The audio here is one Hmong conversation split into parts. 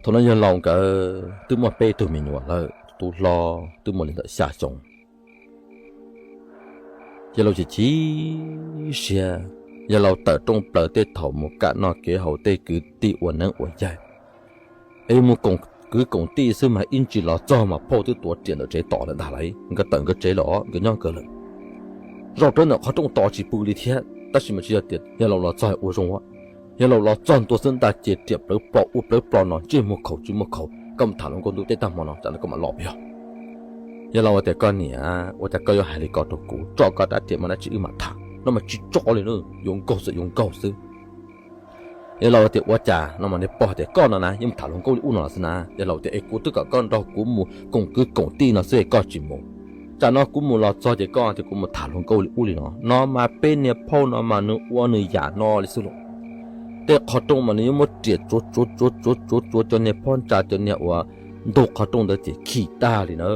Thaum no yawg laus nkawd twb muaj peb tug me nyuam lawm, tub hlob twb muaj li ntawm xya xyoo. Yawg laus chim chim siab, yawg laus tawm rooj plaws tej thaum mus kam noj kev haus tej kwv tij ua neeb ua yaig, es mus koom kwv koom tij xwb mas ib ntsis los txog mas phauj twb tuav riam ntawm tsev tos lawm ntag lauj. Nkawd tawm nkawd tsev los nkawd nyob nkawd lawm. Zaum rawv ntawm qhov rooj tos tsis pw li thiab, tab sis mas tsis yog tias yawg laus los txog ua zoo, yawg laus los txog ntua xwb ntag ces riam plawv plo ua plawv plo no, ntsej muag khaus tsis muaj khaus, koj mus tham hluas nkauj ntuj teb tag hmo no tsam no koj mam los yog. Yawg laus tias, koj niam, ua cas koj yuav hais li ko rau kuv? Tso koj rab riam mas dab tsi wb mam tham, no mas tsis tso li na, yuav nkaug xwb yuav nkaug xwb. Yawg laus tias, ua cas no mas niag pog tias koj no na yeej mus tham hluas nkauj li ub no los xwb na. Yawg laus tias, es kuv twb kom koj nrog kuv mus koom kwv koom tij no xwb es koj tsis mus. Tsam no kuv mus los txog ces koj tias kuv mus tham hluas nkauj li ub li no, no mas peb niag phauj no mas nws ua nws yam no li xwb los. Tej qhov rooj mas nws yuav muab riam tsuav tsuav tsuav tsuav tsuav cov niag phab ntsa cov niag uas ntug qhov rooj ntawd ces khi tag li na.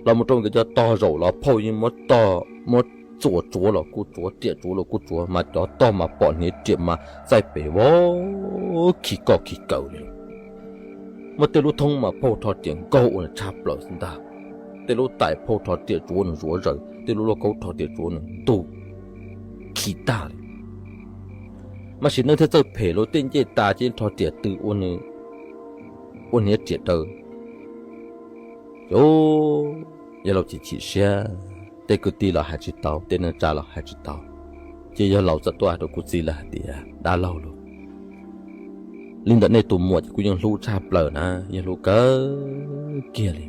Los mus rau nkawd cov tog zaum los phauj yeej muab tog muab txuas tsuav los kuj tsuav, riam tsuav los kuj tsuav, mas cov tog mas pom hniav riam mas txaij pes vov khi koj khi kaws li. Muaj tej lub thoob mas phauj rho riam nkaug ua nws tshaj plaws xwb ntag. Tej lub tais phauj rho riam tsuav nws zuav zaws, tej lub lauj kaub rho riam tsuav nws ntug khi tag li. Mab sim neej thiaj txawj phem los tej ncej tas ces rho riam tw ua nws ua hniav riam daws. Ces yawg laus chim chim siab, tej kwv tij los hais tsis tau, tej neej tsa los hais tsis tau, ces yawg laus txawm tuaj hais rau kuv txiv lawv hais tias, dab laug lauj, li ntawm nej tus muam ces kuv yeej hlub tshaj plaws na, yeej hlub kawg kiag li.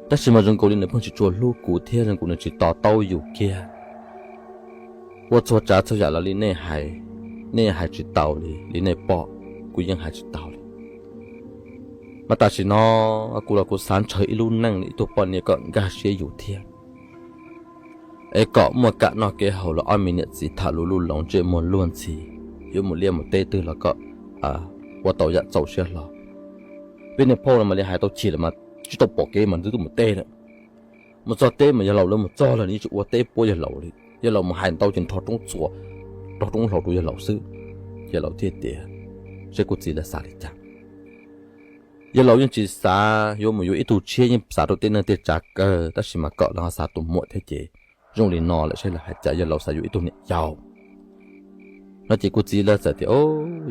Tab sis mas zoo nkaus li nws pheej tsis tshua hlub kuv thiab zoo nkaus nws tsis to taub yus kiag. Ua txhua tsav txhua yam los li nej hais, nej hais tsis tau li, li nej pom, kuv yeej hais tsis tau li. Mas tam sim no kuv los kuv xav ntshaw ib lub neej li ib tug poj niam kom nkag siab yus thiab, es kom muaj kam noj kev haus los ob me niam txiv tham lus lub loos ntsej muag luag ntxhi, yuav mus liaj mus teb twg los kom ua tau yam txaus siab hlo. Peb niag phauj no mas li hais tau chim lawm mas tsis tau pom kev mas nws twb mus teb lawm. Mus txog teb mas yawg laus lawv mus txog lawm nws yeej tsis ua teb puab yawg laus li, yawg laus mus hais ntau ces nrho roob txuas, nrog roob hlau rau yawg laus xwb. Yawg laus thiaj tias, seb kuv txiv lawv xav li cas. Yawg laus yeej tsis xav yuav mus yuav ib tug tshiab, yeej xav rau tej neej tej tsav kawg, tab sis mas kom lawv ho xav tus muam thiab ces zoo li no lawm seb lawv hais cas, yawg laus xav yuav ib tug niam yau. No ces kuv txiv lawv txawm tias, o,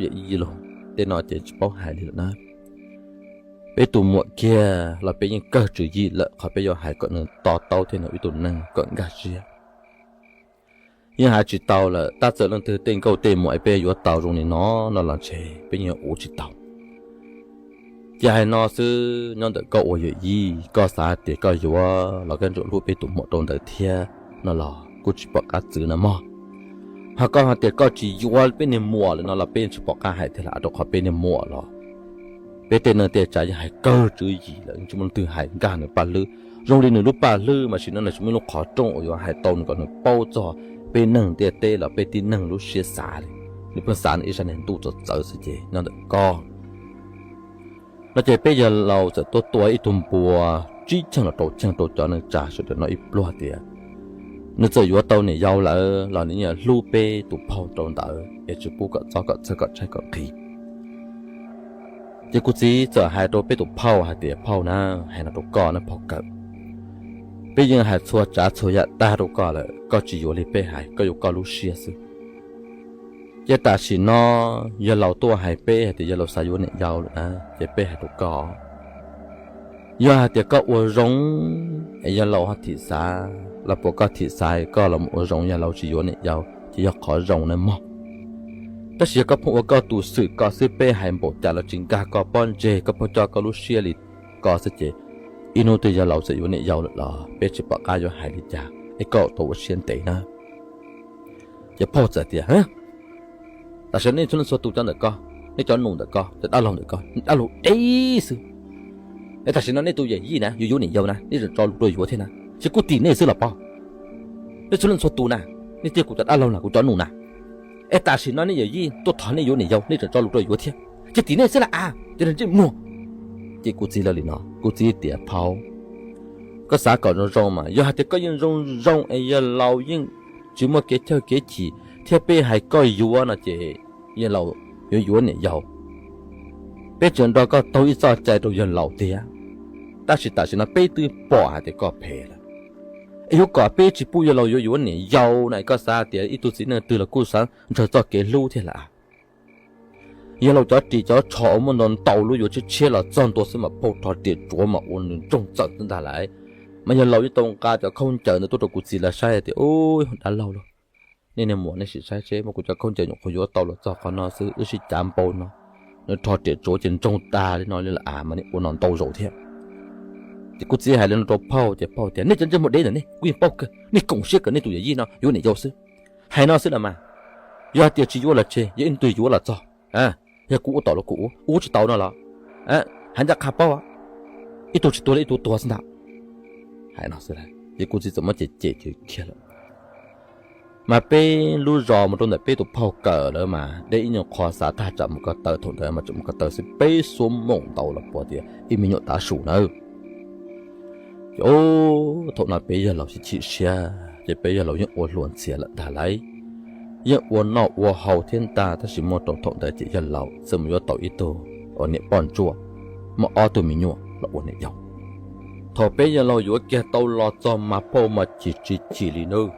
yawm yij lauj, tej no ces tsis paub hais li lawm na. Peb tus muam kiag los peb yeej kawg tswv yim lawm, qhov peb yuav hais kom nws to taub thiab nws ib tug neeg kom nkag siab yeej hais tsis tau lawm. Tab txawm leej twg tej nkauj tej muam es peb yuav tau zoo li no, no los ntshe peb yeej yuav ua tsis tau. Ces hais no xwb, nyob ntawm koj ua yawm yij, koj xav tias koj yuav los koj yuav tsum hlub peb tus muam rau ntawd thiab no los kuj tsis pom qab txwv na mog. Ho koj hais tias koj tsis yuav peb niag muam lawm no los peb yeej tsis pom qab hais thiab lawm, rau qhov peb niag muam los peb tej neej tej tsav yeej hais kawg tswv yim lawm, tsis muaj leej twg hais nkag nws paj hlwb. Zoo li nws lub paj hlwb mas sim no nws tsis muaj ib lub qhov rooj uas yuav hais tau nws kom nws paub txog peb neeg ntiaj teb los peb tib neeg lub siab xav li. Nws pheej xav nws ib zaj niag ntuj txawv txawv xwb ces nyob ntawm koj. No ces peb yawg laus txawm tuaj tua ib tug npua tsib cheej los rau cheej rau cov neej tsa sawv daws no ib pluag tias, nws txawm yuav tau niam yau lawm los nws yeej yuav hlub peb tus phauj rau ntawd es tsis pub kom txob kom txhawj kom tshaib kom nqhis. Ces kuv txiv txawm hais rau peb tus phauj hais tias, phauj na, hais no rau koj na phauj kawm, peb yeej hais txhua tsav txhua yam tag rau koj lawm, koj tsis yuav li peb hais, koj yuav koj lub siab xwb. Ces tam sim no yawg laus tuaj hais peb hais tias yawg laus xav yuav niam yau lawm na, ces peb hais rau koj, yog hais tias koj ua zoo es yawg laus ho thim xav los puas koj thim xav koj los mus ua zoo yawg laus tsis yuav niam yau ces yog qhov zoo na mog. Tab sis yog koj pheej ua koj tus xwm koj xwb, peb hais npaum cas los tsis nkag koj pob ntseg, koj pheej coj koj lub siab li ko xwb ces ib hnub twg yawg laus txawm yuav niam yau lawm los peb tsis pom qab yuav hais li cas es koj tau ua siab ntev na. Ces phauj txawm tias, tam sim no nej txhua leej txhua tus cov ntawm koj, nej cov nus ntawm koj, cov dab laug ntawm koj, dab laug deb xwb. Es tam sim no nej tus yawm yij na yuav yuav niam yau na, nej tseem tso lus rau yuav thiab na, ces kuv tim nej xwb los pog. Nej txhua leej txhua tus na, nej thiab kuv cov dab laug na, kuv cov nus na, es tam sim no nej yawm yij tuaj thov nej yuav niam yau, nej tseem tso lus rau yuav thiab, ces tim nej xwb las a, cov ntsej muag. Ces kuv txiv lawv li no, kuv txiv tias, phauj, koj xav kom zoo zoo mas yog hais tias koj yeej zoo zoo es yawg laus yeej tsis muaj kev chawj kev chim thiab peb hais koj yuav no ces yawg laus yuav yuav niam yau. Peb tseem nrog koj taug ib txoj cai rau yawg laus tiag, tab sis tam sim no peb twb pom hais tias koj phem lawm. Es yuav kom peb tsis pub yawg laus yuav yuav niam yau na, koj xav tias ib tug txiv neej twg los kuj xav ntsawg txoj kev hlub thiab lawm. Yawg laus cov ris cov tsho uas muaj ntau ntau lub yuav tshiab tshiab los txog ntua xwb mas phauj rho riam tsuav mas ua nws ntsoog txawm xwb ntag lauj. Mas yawg laus yeej tau nqa cov khaub ncaws ntawd tuaj rau kuv txiv lawv saib tias, Ub, dab laug lauj, nej niag muam nej sim saib seb, muaj kuv cov khaub ncaws nyuam qhuav yuav tau los txog qhov no xwb, wb sib cav npau no. Nws rho riam tsuav ces ntsoog tas li no li lawm, mas ua no ntau zaus thiab. Ces kuv txiv hais li no rau phauj ces phauj tias, Nej cov ntsej muag deb ntawm nej, kuv yeej paub kawg, nej koom siab kawg, nej tus yawm yij no yuav niam yau xwb. Hais no xwb los mas, yog tias tsis yuav los tseg, yog ib tug yuav los txog, yog kuv ua tau los kuv ua, ua tsis tau no los hais ncaj qha paub, ib tug tsis tuag li ib tug tuag xwb ntag. Hais no xwb ces kuv txiv txawm muab cem cem kiag lawm. Mas peb lub zos mus rau ntawm peb tus phauj kawm lawm mas deb ib nyuag qho, xav tag tsam mus ko taw, thaum ntawd mas tseem mus ko taw xwb, peb xuab moos ntau los puas tias ib me nyuam tav su nawb. Ces thaum no peb yawg laus chim chim siab ces peb yawg laus yeej ua hluas ntxhias lawm ntag lauj. Yeej ua noj ua haus thiab ntag, tab sis muaj rau thaum ntawd ces yawg laus txawm mus yuav tau ib tug niam poj ntsuam, muaj ob tug me nyuam los ua niam yau. Thaum peb yawg laus yuav kiag tau los txog mas phauj mas chim tsis chim li nawb.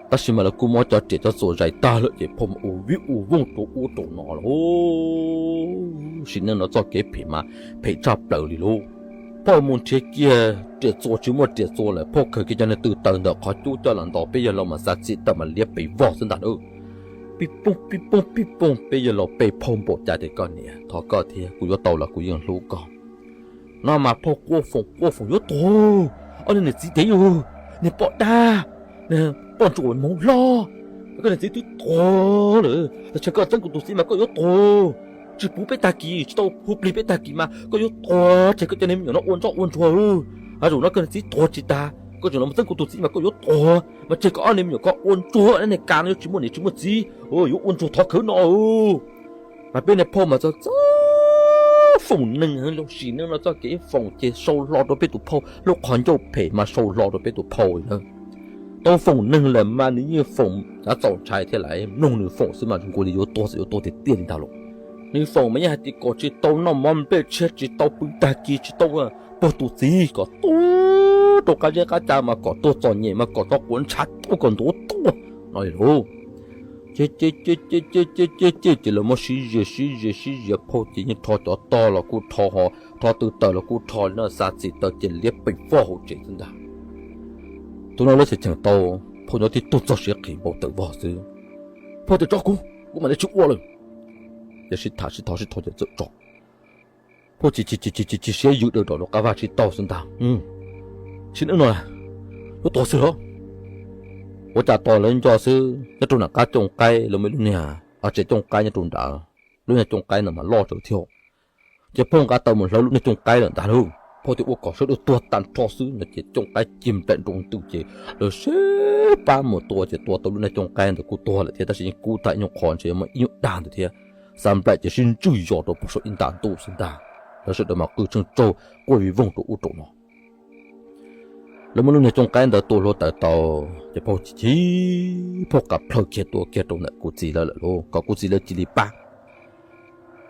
Tab sis mas lawv kuj muab cov riam cov txuas zais tag lawm ces phauj mas ua vib ua voog rau ub rau no lawm. Sim neej no txoj kev phem mas phem tshaj plaws li lauj. Phauj mus nrhiav kiag riam txuas tsis muaj riam txuas lawm, phauj khaws kiag cov niag tw taws ntawm qhov cub coj los ntaus peb yawg laus mas xav txim tawm mas liab pes vog xwb ntag nawb. Pib poog pib poog pib poog, peb yawg laus pe phauj npaum cas tias, Koj niam, thov koj thiab, kuv yuav tau los kuv yeej hlub koj. No mas phauj quaj foom quaj foom, Yuav tuag, ob niag niam txiv dev, niag poj dab, poj ntsuam moov hlob, koj niam txiv twb tuag lawm, tam sim koj txeeb kuv tus txiv mas koj yuav tuag. Tsis pub peb tag kis, tsis tau hu plig peb tag kis mas koj yuav tuag, tseg koj cov niag me nyuam no ua ntsoj ua ntsuag. Zaum no koj niam txiv tuag tsis tag, koj tseem los txeeb kuv tus txiv mas koj yuav tuag, mas tseg koj ob niag me nyuam ko ua ntsuag, niag kav no yuav tsis muaj niam tsis muaj txiv, yuav ua ntsuag thov khawv no. Mas peb niag phauj mas txawm txawj foom neeg, sim neej no txoj kev foom ces sau hlo rau peb tus phauj lub qhov ncauj phem mas sau hlo rau peb tus phauj na. Tau foom neeg lawm mas nws yeej foom cav txaus ntshai thiab lauj, mloog nws foom xwb mas zoo nkaus li yuav tuag xwb, yuav tuag tiag tiag li ntag lauj. Nws foom mas yeej hais tias kom tsis tau noj mov nplej tshiab, tsis tau pw tag kis, tsis tau puag tus txiv, kom tuag rau qab zeb qab ca mas kom tuag txom nyem mas kom tso quav ntshav tuaj kom ntuav tuaj no li lauj. Ces ces ces ces ces ces ces ces lawv muab sib zias sib zias sib zias, phauj ces yeej rho cov tog los kuj rho, ho rho tw taws los kuj rho li no, xav txim tawm ces liab pes vog hauv tsev xwb ntag. Tus no lawv cheem cheem tau, phauj nyob tib tug txog siav qis npau taws vog xwb. Phauj tias, Tso kuv, kuv mam li tsis ua lawm. Ces sib tham sib thov sib thov ces txawm tso. Phauj chim chim chim chim chim siab ywg daws rau qab vaj tsis tau xwb ntag. Sim neej no yuav tuag xwb los? Ua cas tos lawv nco xwb, nyob rau nram qab cooj qaib lawv muaj ib lub niag tsev cooj qaib nyob rau nrad, lub niag cooj qaib ntawd mas loj tsawv thiab. Ces phauj nqa taw mus hlawv lub niag cooj qaib lawm ntag lauj. Phauj tias, Ua kom sawv daws tuag tag nrho xwb no ces cooj qaib cig nplaim nroo ntws ces lawv sib pab mus tua ces tua tau lub niag cooj qaib ntawd kuj tuag lawm thiab, tab sis yeej kub tag ib nyuag qho ntshe yuav muaj ib nyuag dag ntawd thiab. Xav nplaim ces sib ntswj yos rau puag saum ib nta ntuj xwb ntag. Lawv sawv daws mas qw tsheej tsaug quaj vij voog rau ub rau no. Lawv muab lub niag cooj qaib ntawd tua hluav taws tau, ces phauj chim chim, phauj qas plhaw kiag tua kiag rau ntawm kuv txiv lawv lawm lauj, kom kuv txiv lawv cia li pab.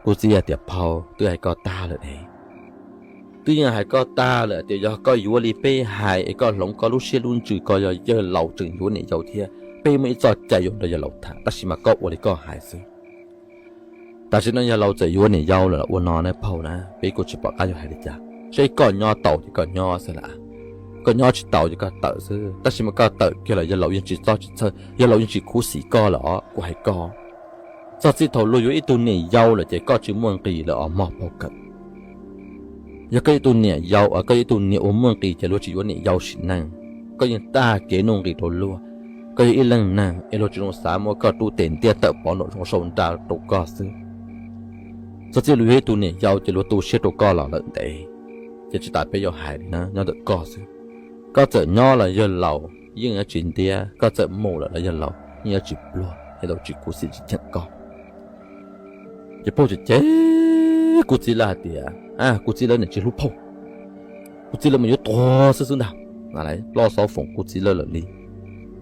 Kuv txiv hais tias, Phauj, twb hais koj tag lawm ne. Twb yeej hais koj tag lawm tias yog koj yuav li peb hais es koj hloov koj lub siab lub ntsws, koj yog yawg laus tseem yuav niam yau thiab, peb muaj ib txoj cai yuav nrog yawg laus tham, tab sis mas koj ua li koj hais xwb. Tam sim no yawg laus txawm yuav niam yau lawm los ua no na phauj na, peb kuj tsis pom qab yuav hais li cas, seb koj nyob tau ces koj nyob xwb las, koj nyob tsis tau ces koj tawm xwb. Tab sis mas koj tawm kiag los yawg laus yeej tsis txob tsis txhawj, yawg laus yeej tsis khuv xim koj lawm os, kuv hais koj. Txog txij thaum luag yuav ib tug niam yau lawm ces koj tsis muaj nqis lawm os mog phauj kawm. Yog koj ib tug niam yau, koj ib tug niam uas muaj nqis ces luag tsis yuav niam yau sim neej. Koj yeej tag kev nuj nqis rau luag. Koj yog ib leej neeg es luag tsis zoo xav muab koj rub tes ntiab tawm pov nraum zoov sau nra rau koj xwb. Txog txij luag yog ib tug niam yau ces luag tu siab rau koj los lawm ntev. Ces tsis tas peb yuav hais li na, nyob ntawm koj xwb. Koj txawm nyob los yawg laus yeej yuav tsis ntiab, koj txawm mus lawm los yawg laus yeej yuav tsis pluag, yawg laus tsis khuv xim tsis cheem koj. Ces phauj ces cem kuv txiv lawv hais tias, Kuv txiv lawv niam tsis hlub phauj, kuv txiv lawv mas yuav tuag xwb xwb ntag. Loj xov foom kuv txiv lawv lawm li.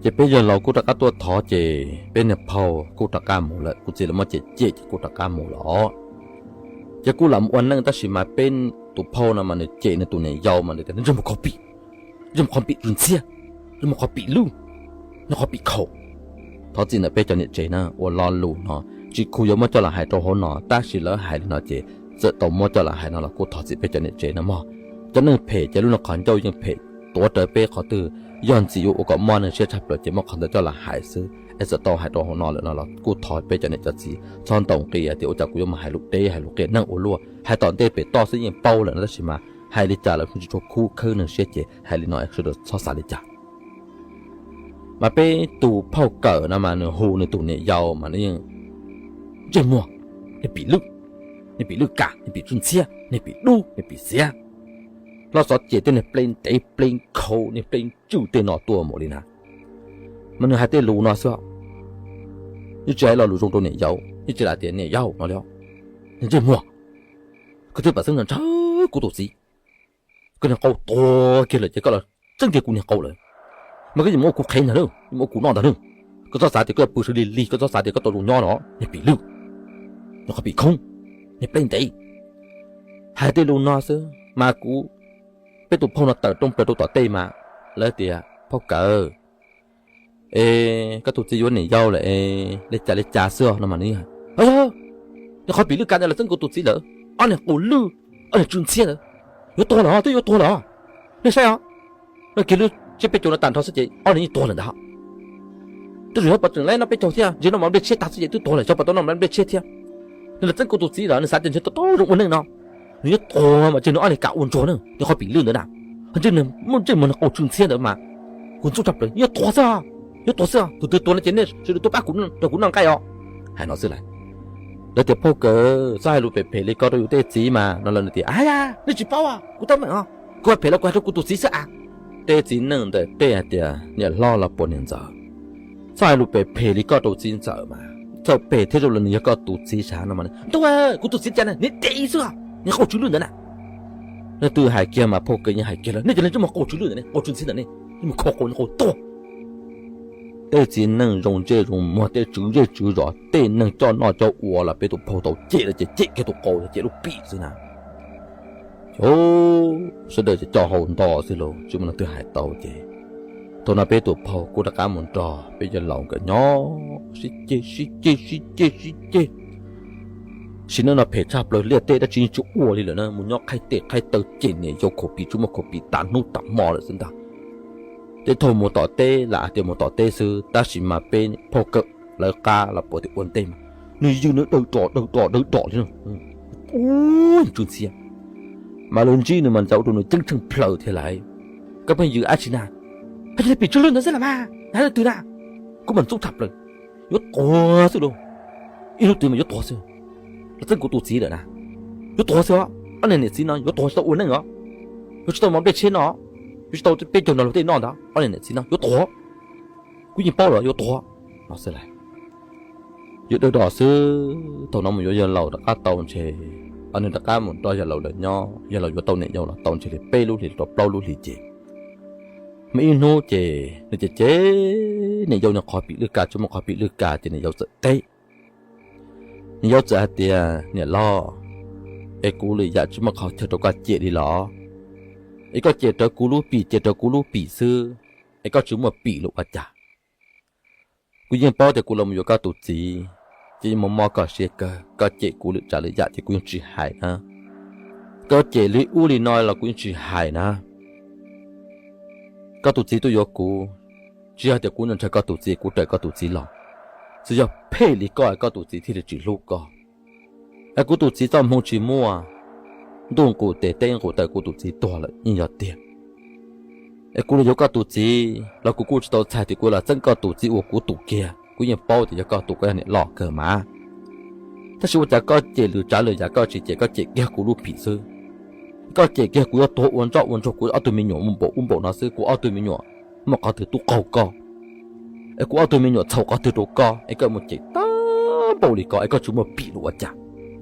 Ces peb yawg laus kuj rov qab tuaj thov ces peb niag phauj kuj rov qab mus lawm, kuv txiv lawv muab cem cem ces kuj rov qab mus lawm. Ces kuj lam mus ua neej tab sis mas peb tus phauj no mas nws cem nws tus niam yau mas nws tias nws ntsej muag qhov pim, ntsej muag qhov pim tsw ntxhiab, ntsej muag qhov pim lwj, ntsej muag qhov pim khaus. Thov txim ntawm peb cov niam tsev na uas lo lus no tsis khu yuav muab coj los hais rau hauv no tab sis lawv hais li no ces txawm tau muab coj los hais no los kuj thov txim peb cov niam tsev na mog. Cov neeg phem ces lub no qhov ncauj yeej phem tuav rawv peb qhov twg, yog ntxim yuav ua kom mob neeg siab tshaj plaws ces muab qhov ntawd coj los hais xwb es txawm tau hais rau hauv no lawm no los kuj thov peb cov niam cov txiv txhob ntaus nqi tias ua cas kuv yuav mus hais lus deb hais lus qia neeg ua luaj, hais tom ntej pem toj xwb yeej paub lawm no tab sis mas hais li cas los tsis tshua khub khawb neeg siab ces hais li no sawv daws txhob xav li cas. Mas peb tus phauj kawm no mas nws hu nws tus niam yau mas nws yeej ntsej muag, niag pim lwj, niag pim lwj kam, niag pim tsw ntxhiab, niag pim dub, niag pim xiav, los xov ces tej niag pleev ntev pleev khaus niag pleev tswj tej no tuaj mus li na. Mas nws hais tej lus no xwb, yeej tsis hais lo lus zoo rau niam yau, yeej tsis lam tias niam yau no li. Niag ntsej muag, koj twb pam xeeb ntshaw kuv tus txiv, koj niag qau tuag kiag lawm ces koj los txeeb kiag kuv niag qau lawm, mas koj yeej mus ua kuv qhev ntag na, yeej mus ua kuv noj ntag na. Koj txhob xav tias koj yuav pw sawv lig lig, koj txhob xav tias koj tau zoo nyob no, niag pim lwj, niag qhov pim khoob, niag pleev ntev. Hais tej lus no xwb mas kuv, peb tus phauj no tawm rooj plaws rau tom tej mas lawv tias phauj kawm, es koj tus txiv yuav niam yau lawm es li cas li cas xwb no mas nws, yog, niag qhov pim lwj kam ntawd los txeeb kuv tus txiv lawm, ob niag qau lwj, ob niag tsw ntxhiab ntawd, yuav tuag lawm, twb yuav tuag lawm. Nej saib os, no kiag lub tsiab peb caug no tag nrho xwb ces ob niag yeej tuag lawm ntag. Tej zaum yog pov tseem lawv noj peb caug thiab, ntshe noj mov nplej tshiab tag xwb ces twb tuag lawm, xyov puas tau noj mov nplej tshiab thiab. Nws los txeeb kuv tus txiv lawm, nws xav tias ntshe tau zoo ua neej no, nws yuav tuag mas ntshe nws ob niag kam ua ntsuag na, niag qhov pim lwj ntawd na, ntshe nws muaj ntsej muag niag qau tsw ntxhiab ntawd mas kuv ntxub tshaj plaws, yuav tuag xwb, yuav tuag xwb, tus twg tuag no ces nej sawv daws tuaj pab kuv, rau kuv noj nqaij os. Hais no xwb lauj. Lawv tias phauj kawm, txhob hais lus phem phem li ko rau yus tej txiv mas no los nws tias, a ya, nej tsis paub, kuv teeb meem os, kuv hais phem los kuv hais rau kuv tus txiv xwb a. Tej txiv neej ntawm tej hais tias niam hlob los puas niam ntxawm, txhob hais lus phem phem li koj rau txiv ntxawm mas, txawm phem thiab zoo los nws yog koj tus txiv sav no mas, ntuj, kuv tus txiv cas na, niag dev xwb, niag qau tsw lwj ntawd na. Leej twg hais kiag mas phauj kawm yeej hais kiag lawm, nej cov niag ntsej muag qau tsw lwj ntawd ne, qau tsw ntxhiab ntawd ne, nej mus kho qau niag qau tuag. Tej txiv neej zoo ntsej zoo muag, tej tswv zej tswv zos, tej neeg coj noj coj ua los peb tus phauj tau cem lawm ces cem kiag tus qau, cem lub pim xwb na. Ces sawv daws ces coj hau nto xwb lauj, tsis muaj leej twg hais tau ces thaum no peb tus phauj kuj rov qab mus nrog peb yawg laus nkawd nyob sib ceg sib ceg sib ceg sib ceg. Sim neej no phem tshaj plaws, liaj teb dab tsi yeej tsis ua li lawm na, mus nyob qhaib tes qhaib taw cem niam yau khaus pim, tsuas muaj khaus pim tas hnub tas hmo lawm xwb ntag. Tej thaum mus tom teb lam hais tias mus tom teb xwb, tab sis mas peb phauj kawm lawv qab los puas tias ua ntej mas nws yws nws dawb ros dawb ros dawb ros li no. Ub, tsw ntxhiab, mas lawv ntsib nws mas ntxaus ua rau nws ceeb tsheej plaws thiab lauj. Koj pheej yws dab tsi na? Hais tias pim tsw lwj ntawd xwb los mas, hais leej twg na? Kuv mas ntxub tshaj plaws, yuav tuag xwb lauj. Ib hnub twg mas yuav tuag xwb. Los txeeb kuv tus txiv lawm na, yuav tuag xwb os. Ob niag niam txiv no yuav tuag tsis tau ua neej os, yuav tsis tau mov nplej tshiab no, yuav tsis tau peb caug no luag tej noj ntag, ob niag niam txiv no yuav tuag. Kuv yeej paub lawm yuav tuag no xwb lauj. Yws dawb ros xwb, thaum no mus yuav yawg laus rov qab tau ntshe, nws rov qab mus nrog yawg laus lawv nyob, yawg laus yuav tau niam yau los tau ntshe li peb lub hlis rau plaub lub hlis ces, muaj ib hnub ces nws cem cem niam yau niag qhov pim lwj kab, tsuas muaj qhov pim lwj kab ces niam yau txawm teb. Niam yau txawm hais tias, niam loj, es kuv lwm yam tsis muaj qhov chaw rau koj cem li los? Es koj cem rawv kuv lub pim, cem rawv kuv lub pim xwb, es koj tsis muaj pim los ua cas? Kuv yeej paub tias kuv los mus yuav koj tus txiv ces yeej mob mob koj siab kawg, koj cem kuv lwm tsav lwm yam ces kuv yeej tsis hais na. Koj cem li ub li no los kuv yeej tsis hais na. Koj tus txiv tuaj yuav kuv, tsis yog tias kuv ntshaw koj tus txiv kuv raws koj tus txiv los, txawm yog phem li koj koj tus txiv thiaj li tsis hlub koj. Es kuv tus txiv txoj hmoo tsis muaj, ntuj nqus tes teb nqus taw kuv tus txiv tuag lawm yeej yog tiag. Es kuv los yuav koj tus txiv los kuv kuj tsis tau txhais tias kuv los txeeb koj tus txiv ua kuv tus kiag, kuv yeej paub tias yog koj tus, koj yog niam loj kawg mas. Tab sis ua cas koj cem lwm tsav lwm yam koj tsis cem, koj cem kiag kuv lub phim xwb. Koj cem kiag kuv yuav tuag ua ntsoj ua ntsuag, kuv ob tug me nyuam mus npaum ub npaum no xwb, kuv ob tug me nyuam muaj qhov twg tub qaug koj? Es kuv ob tug me nyuam txhaum qhov twg rau koj es koj mus cem tag npaum li ko es koj tsis muaj pim los ua cas?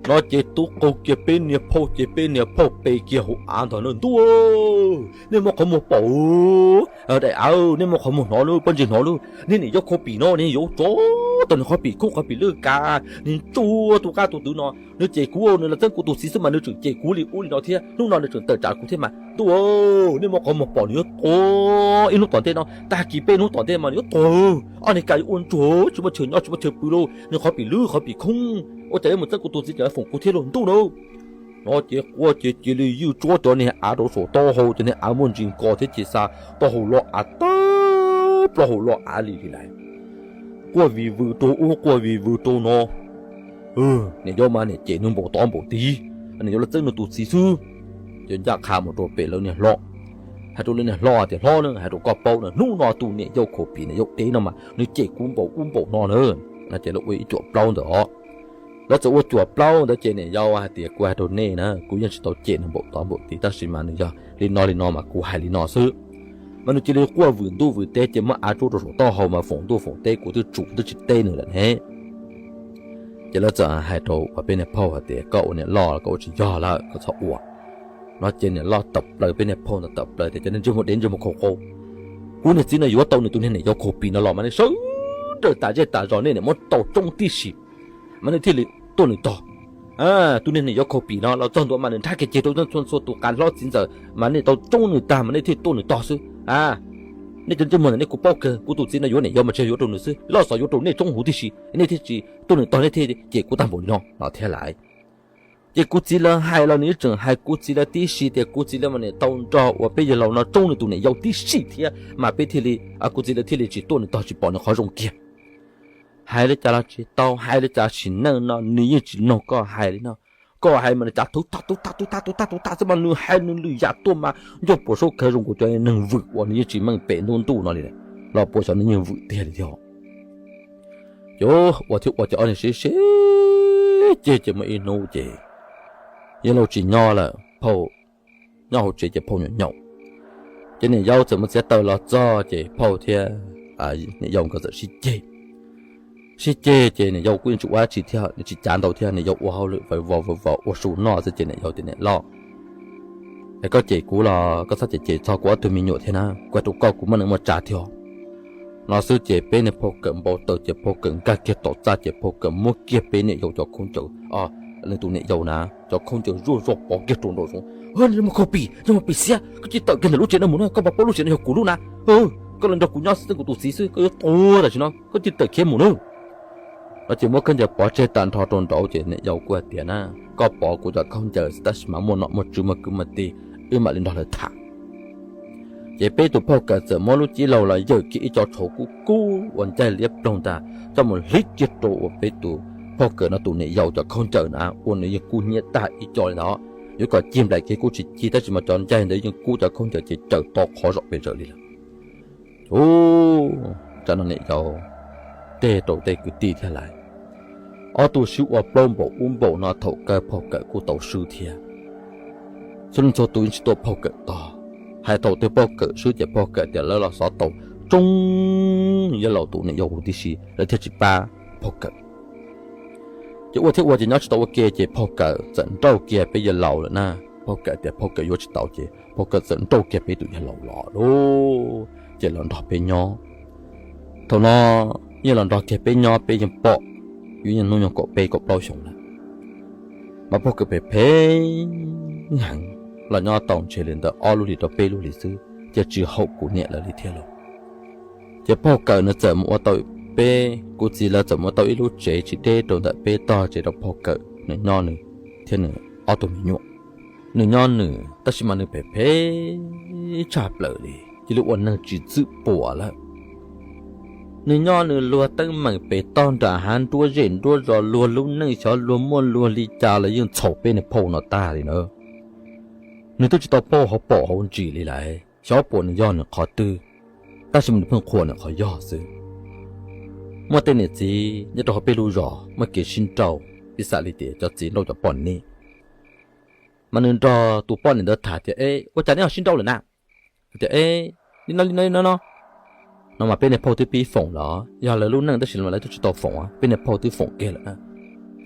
No ces tub qaug kiag peb niag phauj, ces peb niag phauj pe kiag hauv av ntag na, ntuj, nej muab qhov muag pom, daim av, nej muab qhov muag hnov lub pob ntseg hnov lub, nej niam yau khaus pim no nej yuav tsov tau nws qhov pim khoob qhov pim lwj kav, nws ntsuas tus qab tus twv no, nws cem kuv, nws los txeeb kuv tus txiv xwb mas nws tseem cem kuv li ub li no thiab, hnub no nws tseem tawm tsam kuv thiab mas ntuj, nej muab qhov muag pom nws yuav tuag ib hnub tom ntej no, tag kis peb hnub tom ntej mas nws yuav tuag. Ob niag ka yuav ua ntsuag tsis muaj chaw nyob tsis muaj chaw pw lauj, nws qhov pim lwj qhov pim khoob, ua cas yuav mus txeeb kuv tus txiv tseem foom kuv thiab lauj ntuj na. No ces quaj ces cia li ywj tsuab cov niag av rau saum taub hau, cov niag av muaj ntsis nko thiab ces xa taub hau loj av tag, plaub hau loj av li li lawm. Quaj vim vwm rau ub quaj vim vwm rau no. Niam yau mas niam cem nws npaum tod npaum tid, niam yau los txeeb nws tus txiv xwb. Ces ncaj qha mus rau pem lawv niag hlob, hais rau lawv niag hlob tias hlob na, hais rau koj paub na, hnub no tus niam yau khaus pim niam yau dev no mas nws cem kuv npaum ub npaum no na. No ces lawv ua ib cuam plaub ntawd os. Lawv txawm ua cuam plaub ntawd ces niam yau hais tias kuv hais rau nej na, kuv yeej tsis tau cem nws npaum tod npaum tid tab sis mas nws yog li no li no mas kuv hais li no xwb. Mas nws cia li quaj vwm ntuj vwm teb ces muab av tsuab rau saum taub hau mas foom ntuj foom teb kuv twb tsum twb tsis teb nws lawm ne. Ces lawv txawm hais rau uas peb niag phauj hais tias koj ua niam loj koj ua tsis yog lawm koj txhob ua. No ces niam loj tawm plaws peb niag phauj ntawd tawm plaws tias cov niag ntsej muag dev ntsej muag khaus qaus, kuv niag txiv no yuav tau nws tus niag niam yau khaus pim no los mas nej sawv daws tas zej tas zos nej niam muab rau tsoob tib si, mas nej thiaj li tuaj nws tog. Tus niag niam yau khaus pim no los txog ntua mas nws nrhab kiag ceg rau txhua txhua tus qas hlob txiv ntxawm mas nej tau tsoob nws tag mas nej thiaj tuaj nws tog xwb. Nej cov ntsej muag ntawm nej kuv paub kawg, kuv tus txiv no yuav niam yau mas tsis yog yuav rau nws xwb, loj xov yuav rau nej tsoob huv tib si, nej thiaj tsis tuaj nws tog nej thiaj cem kuv tag npaum li no no thiab lawm. Ces kuv txiv lawv hais los nws yeej tseem hais kuv txiv lawv tib si tias kuv txiv lawv mas niam tau nrog uas peb yawg laus no tsoob nws tus niam yau tib si thiab mas peb thiaj li, kuv txiv lawv thiaj li tsis tuaj nws tog tsis pom nws qhov zoo kiag. Hais li cas los tsis tau, hais li cas sim neej no nws yeej tsis mloog koj hais li no. Koj hais mas nws cav thwv tag thwv tag thwv tag thwv tag thwv tag xwb mas nws hais nws lwm yam tuaj mas ncauj puas saub khawv zoo nkaus cov neeg vwm uas nws yeej tsis meej pem ntub ntuj no li. Los puas xyov nws yeej vwm tiag li thiab. Ces ua thiab ua ces ob niag sib sib ceg ces muaj ib hnub ces yawg laus tsis nyob lawm, phauj nyob hauv tsev ces phauj nyaum nyaum. Ces niam yau txawm mus txiav taws los txog ces phauj thiab niam yau nkawd txawm sib ceg. Sib ceg ces niam yau kuj yeej tsis ua dab tsi thiab, nws tsis cav ntau thiab, niam yau ua hauj lwm vawv vos vawv vos ua su noj xwb ces niam yau tias niam loj, es koj cem kuv los koj txhob cem cem txog kuv ob tug me nyuam thiab na, kuv hais rau koj kuv muaj neej muaj tsa thiab. No xwb ces peb niag phauj kawm npau taws ces phauj kawm nkag kiag tom txaj ces phauj kawm muab kiag peb niam yau cov khaub ncaws, nws tus niam yau na cov khaub ncaws zuaj zuaj pov kiag rau nraum zoov. Ntsej muag khaus pim, ntsej muag pim xiab, koj cia li tawm kiag ntawm lub tsev no mus na, koj puas paub lub tsev no yog kuv lub na? Koj los nrog kuv nyob xwb txeeb kuv tus txiv xwb, koj yuav tuag tam sim no, koj cia li tawm khiav mus na. No ces muab khaub ncaws pov tseg tag nrho rau nraud ces niam yau kuj hais tias na, koj pov kuv cov khaub ncaws tab sis mas muaj nom muaj tswv muaj kwv muaj tij, wb mam li nrog lawv tham. Ces peb tus phauj kawm txawm muab lub cib laug los yawm kiag ib co tshauv kub kub uas ncaig liab ploog ntag coj mus hlib kiag rau uas peb tus phauj kawm no tus niam yau cov khaub ncaws na ua nws yeej kub hnyiab tag ib co li ntawd. Yuav kom cig nplaim kev kuj tsis cig tab sis mas cov ncaig ntawd yeej kub cov khaub ncaws ces cawm to qhov zom pes zaws li lawm. Ub, tsam no niam yau teg rau tej kwv tij thiab lawm. Ob tug sib ua plaub npaum ub npaum no thaum kawg phauj kawm kuj tau swb thiab. Txhua leej txhua tus yeej tsis tuaj phauj kawm tog. Hais thaum twg phauj kawm swb ces phauj kawm tias lawv los xov tau tsoob yawg laus tus niam yau huv tib si lawv thiaj tsis pab phauj kawm. Ces ua thiab ua ces nyob tsis tau ua ke ces phauj kawm txawm nrauj kiag peb yawg laus lawm na. Phauj kawm tias phauj kawm yuav tsis tau ces phauj kawm txawm nrauj kiag peb tus yawg laus los lauj, ces los nrog peb nyob. Thaum no yeej los nrog kiag peb nyob peb yeej pom, yus yeej hnub nyoog kaum peb kaum plaub xyoos lawm. Mas phauj kawm phem phem heev, los nyob tau ntshe li ntawm ob lub hlis rau peb lub hlis xwb ces tsis haum kuv niam lawv li thiab lauj. Ces phauj kawm nws txawm mus ua tau peb, kuv txiv lawv txawm mus ua tau ib lub tsev tsis deb rau ntawm peb tog tsev rau phauj kawm nws nyob nws thiab nws ob tug me nyuam. Nws nyob nws tab sis mas nws phem phem tshaj plaws li, cia li ua neeg tsis txwm puam lawm. Nws nyob nws luag teeb meem pem toj nram hav nruab zej nruab zos, luag lub neej xyov luag muaj luag li cas los yeej txhaum peb niag phauj no tag li na. Nws twb tsis tau pauj hauv paum hauv ntsis li lawm, xyov puas nws yog nws qhov twg, tab sis mas nws pheej qhuas nws qhov yog xwb. Muaj tej niam txiv nyob rau hauv peb lub zos muaj kev sib nrauj, ib xam li tias cov txiv nrauj cov poj niam. Mas nws nrog tus poj niam ntawd tham tias, E, ua cas neb ho sib nrauj lawm na? Tias, E, li no li no li no no. No mas peb niag phauj twb pib foom los yog lawv lub neej tab sis mas lawv twb tsis tau foom, peb niag phauj twb foom kiag lawm na.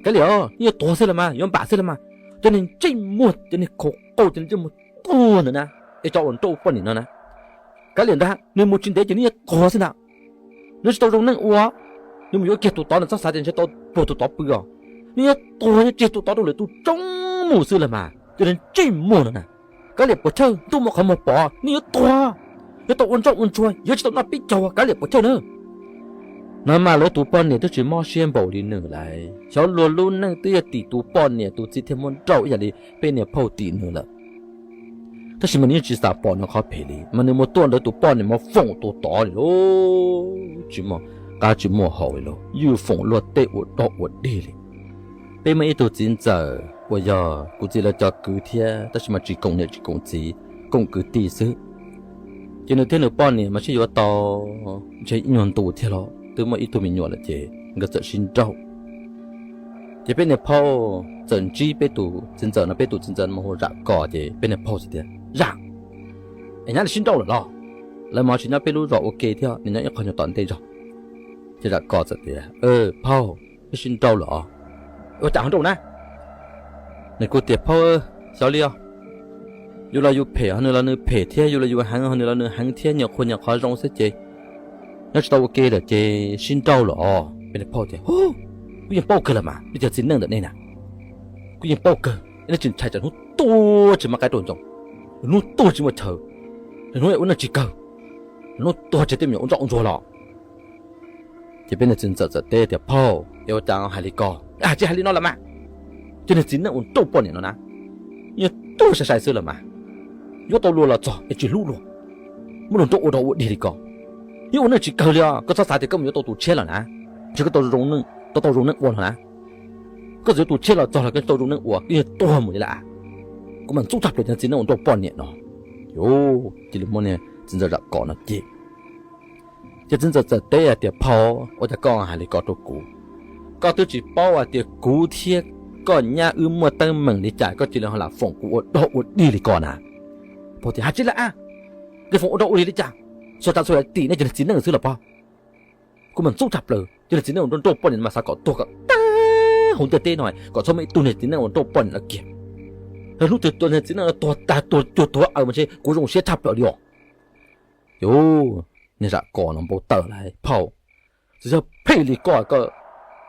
Kav liam, neb yuav tuag xwb los mas yuav npam xwb los mas, cov niag ntsej muag cov niag khaus qaug cov niag ntsej muag tuag ntawd na, es cov uas nrauj poj niam no na. Kav liam ntag, nws mus tsis ntev ces nws yuav tuag xwb ntag. Nws tsis tau zoo neej ua. Nws mus yuav kiag tus tod, nws txhob xav tias ntshe tau puag tus tod pw os. Nws yuav tuag yuav tseg tus tod rau lwm tus tsoom mus xwb los mas, cov neeg ntsej muag no na. Kav liam puas chawj, ntuj muaj qhov muag pom, nws yuav tuag, yuav tau ua ntsoj ua ntsuag, yuav tsis tau noj peb caug, kav liam puas chawj na. No mas lawv tus poj niam twb tsis mob siab npaum li nws lawm, xyov luag lub neej twb yog tim tus poj niam tus txiv thiaj muab nrauj ib yam li peb niag phauj tim nws lawm. Tab sis mas nws yeej tsis xav pom nws qhov phem li, mas nws mus tuaj ntawd tus poj niam mas foom tus tod li lauj, tsis muaj qab tsis muaj haus li lauj, ywj foom luag tej ua dog ua dig li. Peb muaj ib tug txiv ntxawm uas yog kuv txiv lawv cov kwv thiab, tab sis mas tsis koom niam tsis koom txiv, koom kwv tij xwb. Ces nws thiab nws poj niam mas sib yuav tau ntshe ib nyuag ntu thiab los twb muaj ib tug me nyuam lawm ces nkawd txawm sib nrauj. Ces peb niag phauj txawm ntsib peb tus txiv ntxawm no, peb tus txiv ntxawm mas hu Zam Kos, ces peb niag phauj txawm tias, Zam, es nyab li sib nrauj lawm los? Lawv mas tsis nyob peb lub zos ua ke thiab, nws nyob ib qho nyuag tom ntej zog. Ces Zam Kos txawm tias, Phauj, wb sib nrauj lawm os. Ua cas ho nrauj na? Nws kuj tias, Phauj, xyov li os, yus los yus phem, ho nws los nws phem thiab, yus los yus heev, ho nws los nws heev thiab, nyias qhuas nyias qhov zoo xwb ces nyob tsis tau ua ke lawm ces sib nrauj lawm os. Peb niag phauj tias, Kuv yeej paub kawg los mas, nej cov txiv neej ntawm nej na, kuv yeej paub kawg, nej tsis ntshai tsam hnub tuag tsis muaj qaib rau ncoo, hnub tuag tsis muaj chaw, hnub ua neej tsis kawg, hnub tuag tseg tej me nyuam ua ntsoj ua ntsuag los? Ces peb niag txiv ntxawm txawm teb tias, Phauj, es ua cas hais li ko? Tsis hais li no los mas, cov niag txiv neej uas nrauj poj niam no na, yeej tuag sai sai xwb los mas, yuav tau luag los txog es tsis hlub luag, muab luag nrauj ua dog ua dig li ko. Yeej ua neej tsis kawg li os, koj txhob xav tias koj mus yuav tau tus tshiab los na, ntshe koj tau zoo neej, tau tau zoo neej ua los na. Koj txawm yuav tus tshiab los txog los koj tsis tau zoo neej ua, koj yeej tuag mus li lawm. Kuv mas ntxub tshaj plaws cov txiv neej uas nrauj poj niam no. Cia li muab niag txiv ntxawm Zam Kos no cem. Ces txiv ntxawm txawm teb hais tias, Phauj, ua cas koj hais li ko rau kuv? Koj twb tsis paub hais tias kuv thiab koj nyab wb muaj teeb meem li cas koj cia li ho lam foom kuv ua dog ua dig li ko na? Phauj tias, Hais tsis lawm a, nej foom ua dog ua dig li cas? Xyov tas xyov yog tim nej cov niag txiv neej xwb los pob. Kuv mas ntxub tshaj plaws cov niag txiv neej uas nrauj nrauj poj niam no mas xav kom tuag kom tag hauv ntiaj teb no, kom txhob muaj ib tug niag txiv neej uas nrauj poj niam no kiag. Yog hnub twg cov niag txiv neej no tuag tag tuag cuag tuag aws mas ntshe kuv zoo siab tshaj plaws li os. Yus, niag Zam Kos no npau taws lawm, Phauj, txawm yog phem li koj, koj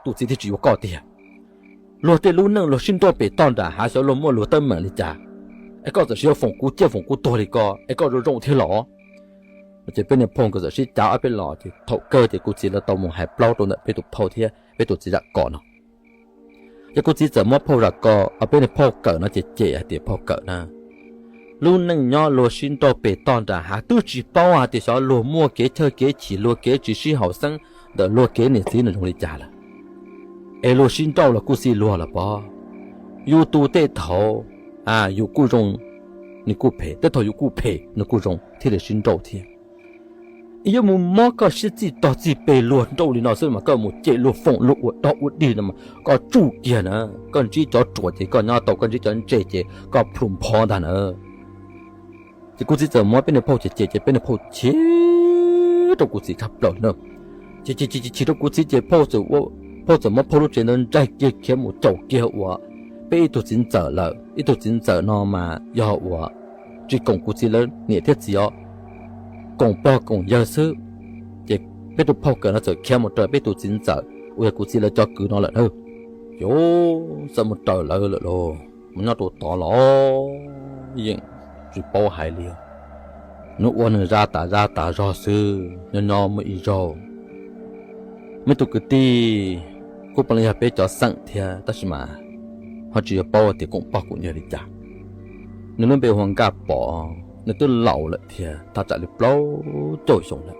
tus txiv thiaj tsis yuav koj tiag. Luag tej lub neej luag sib nrauj pem toj nram hav, xyov luag muaj luag teeb meem li cas, es koj txawm sis yuav foom kuv ciaj foom kuv tuag li ko es koj zoo zoo thiab los? Ces peb niag phauj nkawd txawm sib cav ob peb los ces thaum kawg ces kuv txiv lawv tau mus hais plaub rau ntawm peb tus phauj thiab peb tus txiv Zam Kos no. Ces kuv txiv txawm muab phauj Zam Kos, peb niag phauj Kawm no ces cem hais tias, Phauj Kawm na, lub neej nyob luag sib nrauj pem toj nram hav twb tsis paub hais tias xyov luag muaj kev chawj kev chim, luag kev tsis sib haum xeeb ntawm luag kev niam txiv nws zoo li cas lawm, es luag sib nrauj los kuj xij luag los pob. Yus tus tej thaum yus kuj zoo, nws kuj phem, tej thaum yus kuj phem nws kuj zoo thiaj li sib nrauj thiab. Es yuav mus mob koj siab txij tog txij pes luag nrauj li no xwb mas koj mus cem luag foom luag ua dog ua dig no mas koj tsuj kiag na. Koj ntsib cov ruam ces koj nyob tau, koj ntsib cov ntse ces koj plhu npho ntag na. Ces kuv txiv txawm muab peb niag phauj cem cem ces peb niag phauj chim rau kuv txiv tshaj plaws li na. Ces chim chim chim rau kuv txiv ces phauj txawm muab phauj lub tsev ntawd ntsaig kiag khiav mus caum kiag uas peb ib tug txiv ntxawm lawm. Ib tug txiv ntxawm no mas yog uas tsis koom kuv txiv lawv niam thiab txiv os, koom pog koom yawg xwb. Ces peb tus phauj Kawm no txawm khiav mus raws peb tus txiv ntxawm uas yog kuv txiv lawv cov kwv no lawm na. Ces txawm mus raws lawv lawm lauj, mus nyob rau tod los yeej tsis paub hais li. Nws ua nws zaj tas zaj tas zog xwb, nyob nyob muaj ib zaug, muaj ib tug kwv tij kuj poob li yog peb cov xeem thiab tab sis mas ho tsis yog paub tias koom pog koom yawg li cas. Nws lub npe hu ua Nkaj Pov, nws twb laus lawm thiab, thaj tsam li plaub caug xyoo lawm.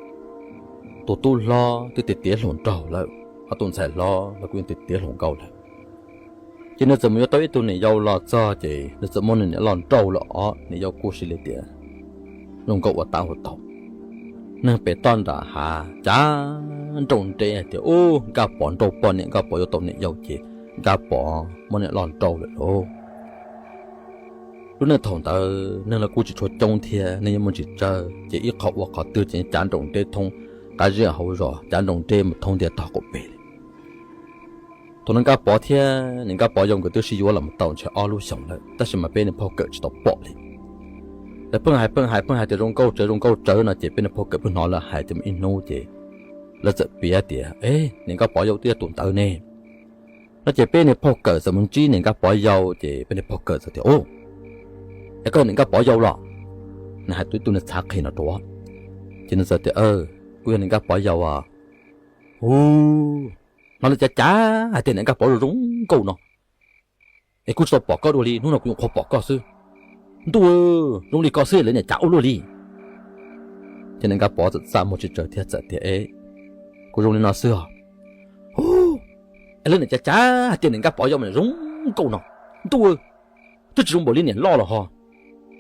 Tus tub hlob twb tiav tiav hluas nraug lawm, ho tus ntxhais hlob los kuj yeej tiav tiav hluas nkauj lawm. Ces nws txawm mus yuav tau ib tug niam yau los txog ces nws txawm muab nws niam loj nrauj lawm os. Niam yau kuj sis li tias zoo nkauj ua tav ua taug. Neeg pem toj nram hav cav nroo nreb hais tias, Ub, Nkaj Pov nrauj poj niam, Nkaj Pov yuav tau niam yau ces Nkaj Pov muab niam loj nrauj lawm lauj. Lub neej thaum ntawd neeg los kuj tsis tshua coob thiab, neeg yeej muaj ntsis tsawg ces ib qho ua qhov twg ces cav nroo nreb thoob qab zej hauv zos, cav nroo nreb mus thoob ntiaj tog qaum pem li. Thaum no Nkaj Pov thiab niam Nkaj Pov yau nkawd twb sib yuav los mus tau ntshe ob lub xyoos lawm tab sis mas peb niag phauj Kawm tsis tau pom li. Lawv pheej hais pheej hais pheej hais tias zoo nkauj tsawv zoo nkauj tsawv no ces peb niag phauj Kawm pheej hnov lawv hais tias mus ib hnub ces Lawv txawm piav tias, E, niam Nkaj Pov yau twb yog tus ntawd ne. No ces peb niag phauj Kawm txawm mus ntsib niam Nkaj Pov yau ces peb niag phauj Kawm txawm tias, O, es koj niam Nkaj Pov yau los? Nws hais tus ib tug niag txhav qhi no rau, ces nws txawm tias, Kuv yog niam Nkaj Pov yau as. Hu, no lawv cav cav hais tias niam Nkaj Pov zoo zoo nkauj no, es kuv tsis tau pom koj dua li, hnub no kuv nyuam qhuav pom koj xwb. Ntuj, zoo li ko xwb lawv niam cav ua luaj li. Ces niam Nkaj Pov txawm txaj muag tsis tsawg thiab txawm tias, E, kuv zoo li no xwb os. Hu, es lawv niam cav cav hais tias niam Nkaj Pov yau mas zoo nkauj no. Ntuj, twb tsis zoo npaum li niam loj los ho.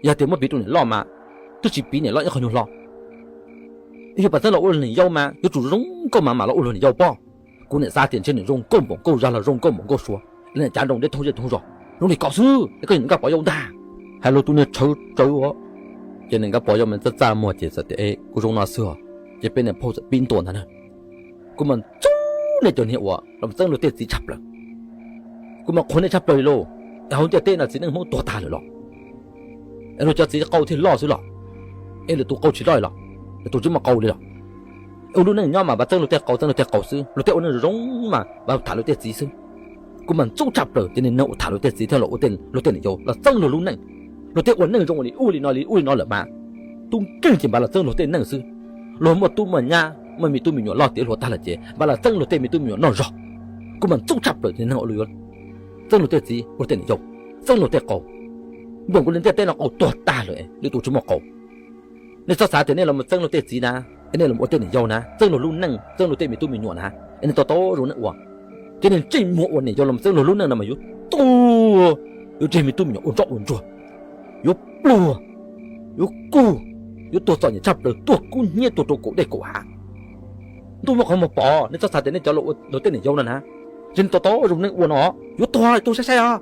Yog tias muab piv rau niam loj mas twb tsis piv niam loj ib qho nyuag hlo. Yog Paj Txeeb los ua luag niam yau mas yuav tsum zoo nkauj mas mam los ua luag niam yau pob. Kuv niam xav tias ntshe nws zoo nkauj npaum nkauj zag los zoo nkauj npaum nkauj sua, lawv niam cav nroo deb thoob zej thoob zos. Zoo li ko xwb es koj yog niam Nkaj Pov yau ntag. Hais lus tus niag tshawv tsawv os. Ces niam Nkaj Pov yau mas txaj txaj muag ces txawm tias, E, kuv zoo no xwb os. Ces peb niag phauj txawm pib ntua ntag na, Kuv mas ntxub nej cov niag uas los txeeb luag tej txiv tshaj plaws. Kuv mas qhuas nej tshaj plaws li lauj. Es hauv ntiaj teb no txiv neej Hmoob tuag tag lawm los? Es luag cov txiv qau thiaj loj xwb los? Es lwm tus qau tsis loj los? Lwm tus tsis muaj qau li los? Es ua lub neej nyob mas vas txeeb luag tej qau txeeb luag tej qau xwb, luag tej ua neej zoo mas vas tham luag tej txiv xwb. Kuv mas ntxub tshaj plaws ces niag neeg uas tham luag tej txiv thiab los ua luag tej niam yau los txeeb luag lub neej. Luag tej ua neej zoo li ub li no li ub li no lawm mas tub nkeeg ces npav los txeeb luag tej neej xwb. Luag muaj tub muaj nyab muaj me tub me nyuam loj tiav hluas tag lawm ces npav los txeeb luag tej me tub me nyuam noj zog. Kuv mas ntxub tshaj plaws ces neeg uas luag yuav txeeb luag tej txiv ua luag tej niam yau, txeeb luag tej qau, npaum nkaus li ntiaj teb no qau tuag tag lawm, lwm tus tsis muaj qau. Nej txhob xav tias nej los txeeb luag tej txiv na, es nej los ua tej niam yau na, txeeb luag lub neej txeeb luag tej me tub me nyuam na, es nej tau tau zoo neej ua. Ces nej ntsej muag ua niam yau los txeeb luag lub neej no mas yuav tuag, yuav tseg me tub me nyuam ua ntsoj ua ntsuag, yuav pluag, yuav kug, yuav tuag txom nyem tshaj plaws, tuag kub hnyiab tuag rau kaum dej kaum hav. Ntuj muaj qhov muag pom, nej txhob xav tias nej cov los ua luag tej niam yau no na, ces nej tau tau zoo neej ua no, yuav tuag tuag saib saib os.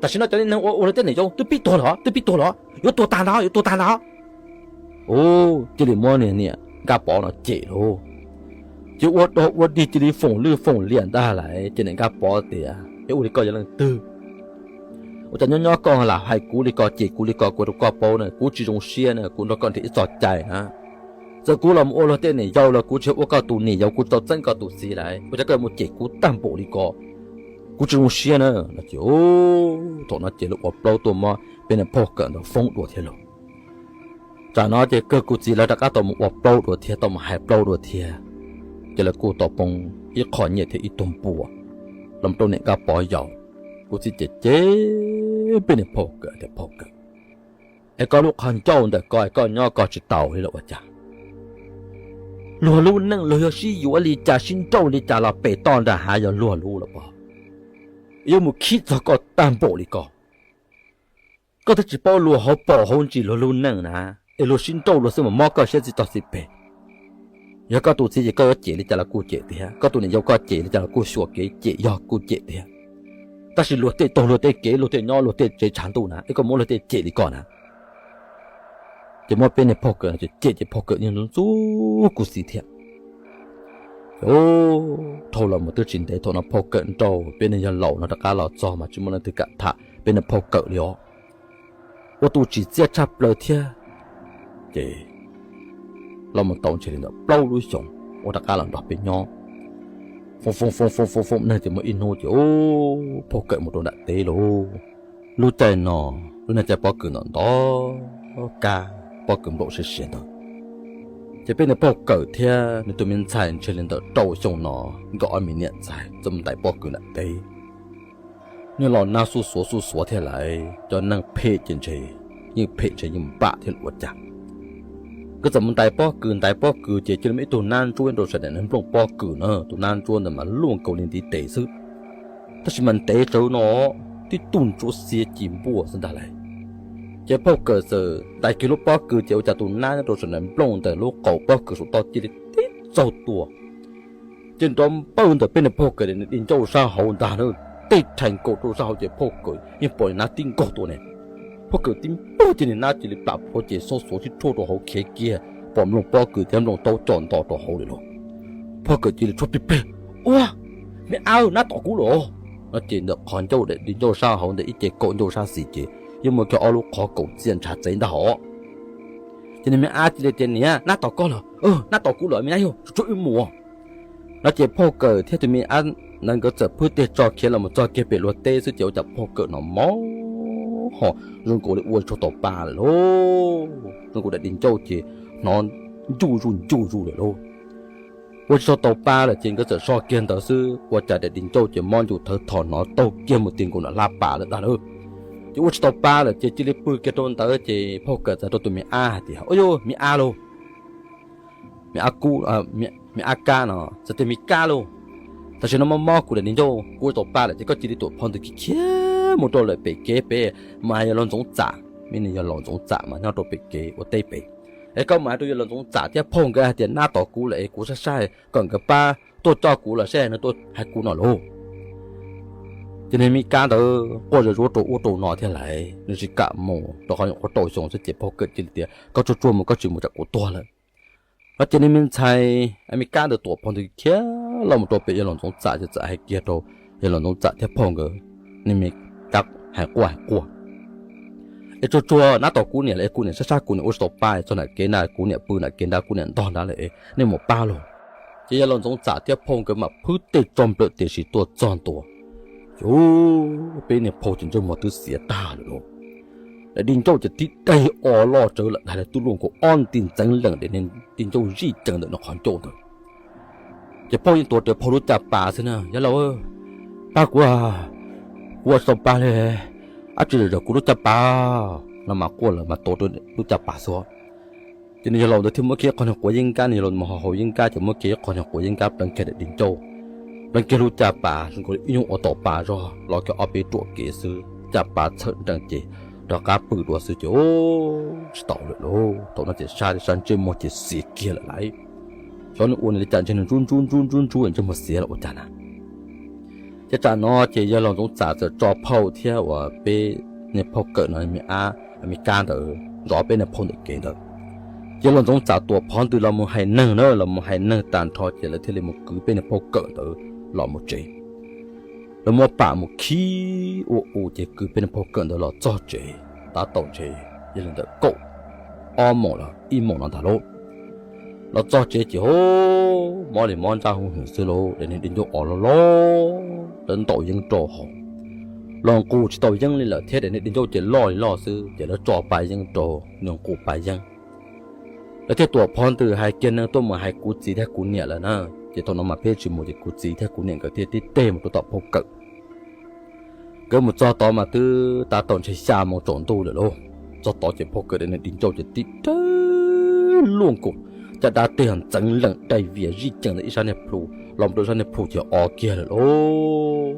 Tam sim no cov neeg ua ua luag tej niam yau twb pib tuag lawm, twb pib tuag lawm, yuav tuag tag ntag, yuav tuag tag ntag. Ua, cia li muab niam Nkaj Pov no cem lauj. Ces ua dog ua dig cia li foom lwj foom liam ntag lawm ces niam Nkaj Pov tias, Es ua li koj yog leej twg? Ua cas nyob nyob koj lam hais kuv li ko cem kuv li ko, kuv rau koj paub na kuv tsis zoo siab na, kuv nrog koj nrhiav ib txoj cai na. Txawm kuv los mus ua luag tej niam yau los kuv tsis ua koj tus niam yau, kuv tsis tau txeeb koj tus txiv lawm, ua cas koj yuav mus cem kuv tag npaum li ko? Kuv tsis zoo siab na. No ces thaum no ces lawv ua plaub tuaj muab peb niag phauj Kawm ntawd foob dua thiab lauj. Tsam no ces kawg kuv txiv lawv rov qab tau mus ua plaub dua thiab, tau mus hais plaub dua thiab. Ces lawv kuj tau poob ib qho nyiaj thiab ib tug npua los rau niam Nkaj Pov yau. Kuv txiv ces cem peb niag phauj Kawm tias, Phauj Kawm, es koj lub qhov ncauj ntawm koj es koj nyob koj tsis taus li los ua cas? Luag lub neej luag yog sib yuav li cas sib nrauj li cas los pem toj nram hav yog luag lub los pov, yuav mus khib txog koj tag npaum li ko. Koj twb tsis paub luag hauv paus hauv ntsis luag lub neej na, es luag sib nrauj luag xwb mas mob koj siab txij tog txij peg. Yog koj tus txiv ces koj yuav cem li cas los kuj cem tiag, koj tus niam yau koj cem li cas los kuj xyuam kev cem yog kuj cem tiag. Tab sis luag tej taug luag tej kev luag tej nyob luag tej tsev tshav ntuj na es koj muab luag tej cem li ko na. Ces muab peb niag phauj Kawm no cem ces phauj Kawm yeej ntxub kuv txiv thiab. Dhau los mus twb tsis ntev thaum no phauj Kawm nrauj peb niag yawg laus no rov qab los txog mas tsis muaj leej twg kam tham peb niag phauj Kawm li os. Ua tus tsim txiaj tshaj plaws thiab. Ces los mus tau ntshe li ntawm plaub lub xyoos uas rov qab los nrog peb nyob. Foom foom foom foom foom foom neeg ces muaj ib hnub ces phauj Kawm mus rau nram teb lauj. Lub caij no, lub niag caij pob kws ntawm ntawd, kab pob kws nplaum siav siav ntawd, ces peb niag phauj Kawm thiab nws tus me ntxhais ntshe li ntawm rau xyoo no, nkawd ob me niam ntxhais txawm mus ntais pob kws nram teb. Niag los nag xuj xuav xuj xuav thiab lawm, cov neeg phem ces ntshe yeej phem ntshe yeej npam thiab los ua cas. Nkawd txawm mus ntais pob kws, ntais pob kws ces cia li muaj ib tug nab ntsuab rau saum nram nplooj pob kws na, tus nab ntsuab ntawd mas luaj nkaus li ntiv tes xwb, tab sis mas ntev tsawv no, tib tug ntsuab xiav ci npuaj xwb ntag lauj. Ces phauj Kawm txawm ntais kiag lub pob kws ces ua cas tus nab nyob rau saum nram nplooj ntawm lub qaum pob kws saum toj cia li tib txaug tua. Ces nrov npawg ntawm peb niag phauj Kawm di ncauj sab hauv ntag na, tej rhais nkaus rau sab hauv ces phauj Kawm yeej pom niag nab tib nkaug tua ne. Phauj Kawm tib npawg ces niag nab cia li plam plhuav ces xob xuav sib rhuaj rau hauv khiav kiag, pom nplooj pob kws thiab nplooj taub coj nto rau hauv li lauj. Phauj Kawm cia li tshuab plig plig, Ua, me ab, nab tom kuv lawm! No ces ntawm qhov ncauj di ncauj sab hauv ntawm ib ce kaum ncauj sab xis ces yeej muaj kiag ob lub qhov kaum txiaj ntshav txev ntag hos. Ces niag me ab cia li tias, Niam, nab tom koj lawm, nab tom kuv lawm me ab, yog tsuag tsuag wb mus. No ces phauj Kawm thiab tus me ab ntawd nkawd txawm phwb tej tso khiav los mus txog kiag pem luag teb xwb ces ua cas phauj Kawm no mob ho zoo nkaus li ua tsis tau pa lawm lauj. Zoo nkaus daim di ncauj ces hnov ncuj zuj ncuj zuj lawm lauj. Ua tsis tau pa lawm ces nkawd txawm so kiag ntawd xwb ua cas daim di ncauj ces mob ncuj thawv tho hnov taug kiag mus ti nkaus nram hlab pas lawm ntag lauj. Ces ua tsis tau pa lawm ces cia li pw kiag rau ntawd ces phauj Kawm txawm rau tus me ab hais tias, Ub yuj, me ab lauj, me ab kab no, txawm tias me kab lauj, tam sim no mob mob kuv daim di ncauj kuv ua tsis tau pa lawm ces koj cia li tuam phau ntawd khiav khiav mus rau lawm pem kev pem mas yog laus Ntxoov Txam, me nws yog laus Ntxoov Txam mas nyob rau pem kev ua teb pem. Es koj mus hais rau yog laus Ntxoov Txam thiab phauj nkawd hais tias nab tom kuv lawm es kuv sab sab kom nkawd pab tuaj coj kuv los seb nws tuaj hais kuv no lauj. Ces nws me kab ntawd quaj zuj zus rau ub rau no thiab lawm nws tsis kam mus rau qhov nyuam qhuav rau xyoo xwb ces phauj Kawm cia li tias, Koj tsuag tsuag mus, koj tsis mus tsam kuv tuag lawm. No ces nws me ntxhais, me kab ntawd tuam phau ntawd khiav los mus rau pem yog laus Ntxoov Txam ces txawm hais kiag rau yog laus Ntxoov Txam thiab phauj nkawd, nws me kab hais quaj hais quaj, Es tsuag tsuag nab tom kuv niam lawm es kuv niam sab sab kuv niam ua tsis tau pa es txog nram kev nrad kuv niam pw nram kev nrad kuv niam ntog nrad lawm es nej mus pab lauj. Ces yog laus Ntxoov Txam thiab phauj nkawd mam phwb tej tso nplawm tiam sis tuaj txog ntua ces peb niag phauj ces ntsej muag twb xiav tag lawm lauj. Daim di ncauj ces tib daig o loj tsawv lam daig li tub luaj nkaus ob nti ntxeev leem daim di ncauj zij cees ntawm nws qhov ncauj ntawd. Ces phauj yeej tuav rawv phauj lub caj pas xwb na, Yog laus, pab kuv, kuv ua tsis tau pa li, ab tsi zam zawm kuv lub caj pas no mas quaj lawm mas tuav rawv lub caj pas xwb. Ces nws yog laus ntawd thiaj muab kiag ib qho niag quav yeeb nkab, nws yog laus mus haus yeeb nkab ces muab kiag ib qho niag quav yeeb nkab pleev kiag daim di ncauj, pleev kiag lub caj pas zoo nkaus li ib nyuag ua tau pa zog los kiag ob peb ruam kev xwb, caj pas txhawm nrees ces rov qab pw dua xwb ces tsis tau lawm lauj. Thaum no ces sab sab ntsej muag ces xiav kiag lawm lauj. Xyov nws ua nws li cas ntshe nws ntsub ntsub ntsub ntsub ntsub ntsej muag xiav los ua cas na. Ces tsam no ces yog laus Ntxoov Txam txawm tso phauj thiab uas peb niag phauj Kawm no me ab me kab ntawd zov peb niag phauj ntawm kev ntawd. Ces laus Ntxoov Txam tuam phov ntws los mus hais neeg na, los mus hais neeg tag nrho ces lawv thiaj li mus kwv peb niag phauj Kawm ntawd los mus tsev. Lawv muab pam mus khib ua u ces kwv peb niag phauj Kawm ntawd los txog tsev, tab tom ntshe yog li ntawm kaum ob moos los ib moos no ntag lauj. Los txog tsev ces mob li mob ntsaj hwj hwm xwb lauj, daim niag di ncauj o loj loj, lawv ntaus yeeb rau haus los nqus tsis tau yeeb li lawm thiab daim niag di ncauj ces loj li loj xwb ces lawv tso pa yeeb rau nws nqus pa yeeb. Lawv thiaj tuam phov ntws hais kiag neeg tuaj mus hais kuv txiv thiab kuv niam lawm na. Ces thaum no mas peb tsis mus ces kuv txiv thiab kuv niam nkawd thiaj tib teg mus rau tom phauj Kawm. Nkawd mus txog tod mas twb tab tom ntshe xya moos tsaus ntuj lawm lauj. Txog tod ces phauj Kawm daim niag di ncauj ces tib daig luaj nkaus, caj dab teg ntxeev leem daig vias zij cees ntawm ib sab niag plhu los mus rau sab niag plhu ces o kiag lawm lauj.